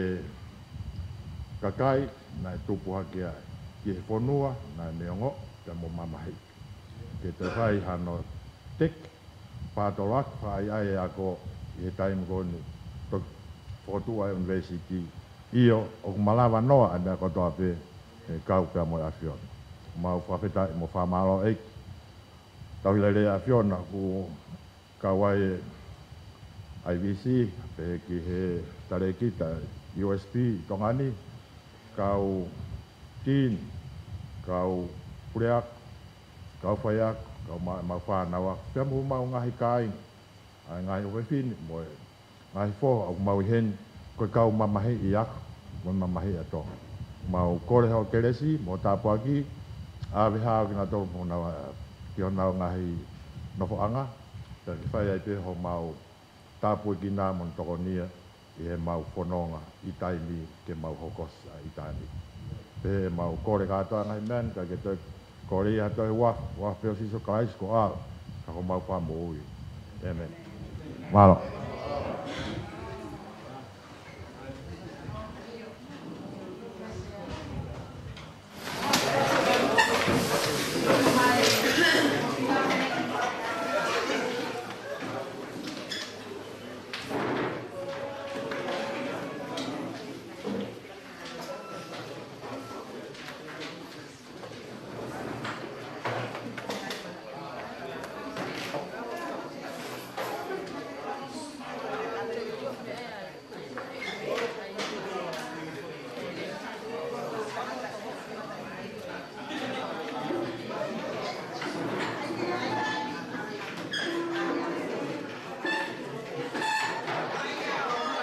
kakai, naʻe tupu hake ai. Ki he fonua, naʻe neongo, pea mo mamahiʻi. Ke toe fai hano teki, fakatoloaki, fakaʻaiʻai e ako ʻi he taimi ko eni, toki fokotuʻu ai e ʻunivēsiti. ʻIo, ʻoku malava noa ʻa e meʻa kotoa pē, ʻe kau pea mo e ʻAfiona. Mau fakafetaʻi mo fakamālō ʻEiki. Tauhi lelei ʻAfiona, ʻoku kau ai e I V C, pehē ki he talēkita U S P ʻi Tonga ni, kau tīni, kau puleako, kau faiako, kau ma-, mau fānau ako, pea mo mau ngaahi kāinga, ʻa e ngaahi ʻofefine, mo e ngaahi foha ʻoku mau ʻi heni, ko e kau mamahiʻi ako, mo e mamahiʻi ʻa Tonga. Mau kole ho kelesi, mo e tāpuaki, ʻave hao kinautolu mo nau, ki honau ngaahi nofoʻanga, pea ke fai ai pē homau tāpuekina mo tokonia, ʻi heʻemau fononga ʻi taimi ke mau hokosi ʻa ʻitāniti. Pea mau kole kātoa ngaahi meʻa ni, ka ke toe kole ia toe ua, ua pē ʻo Sīsū Kalaisi ko e ʻAlo, ka ko homau Fakamoʻui. ʻĒmeni. Mālō.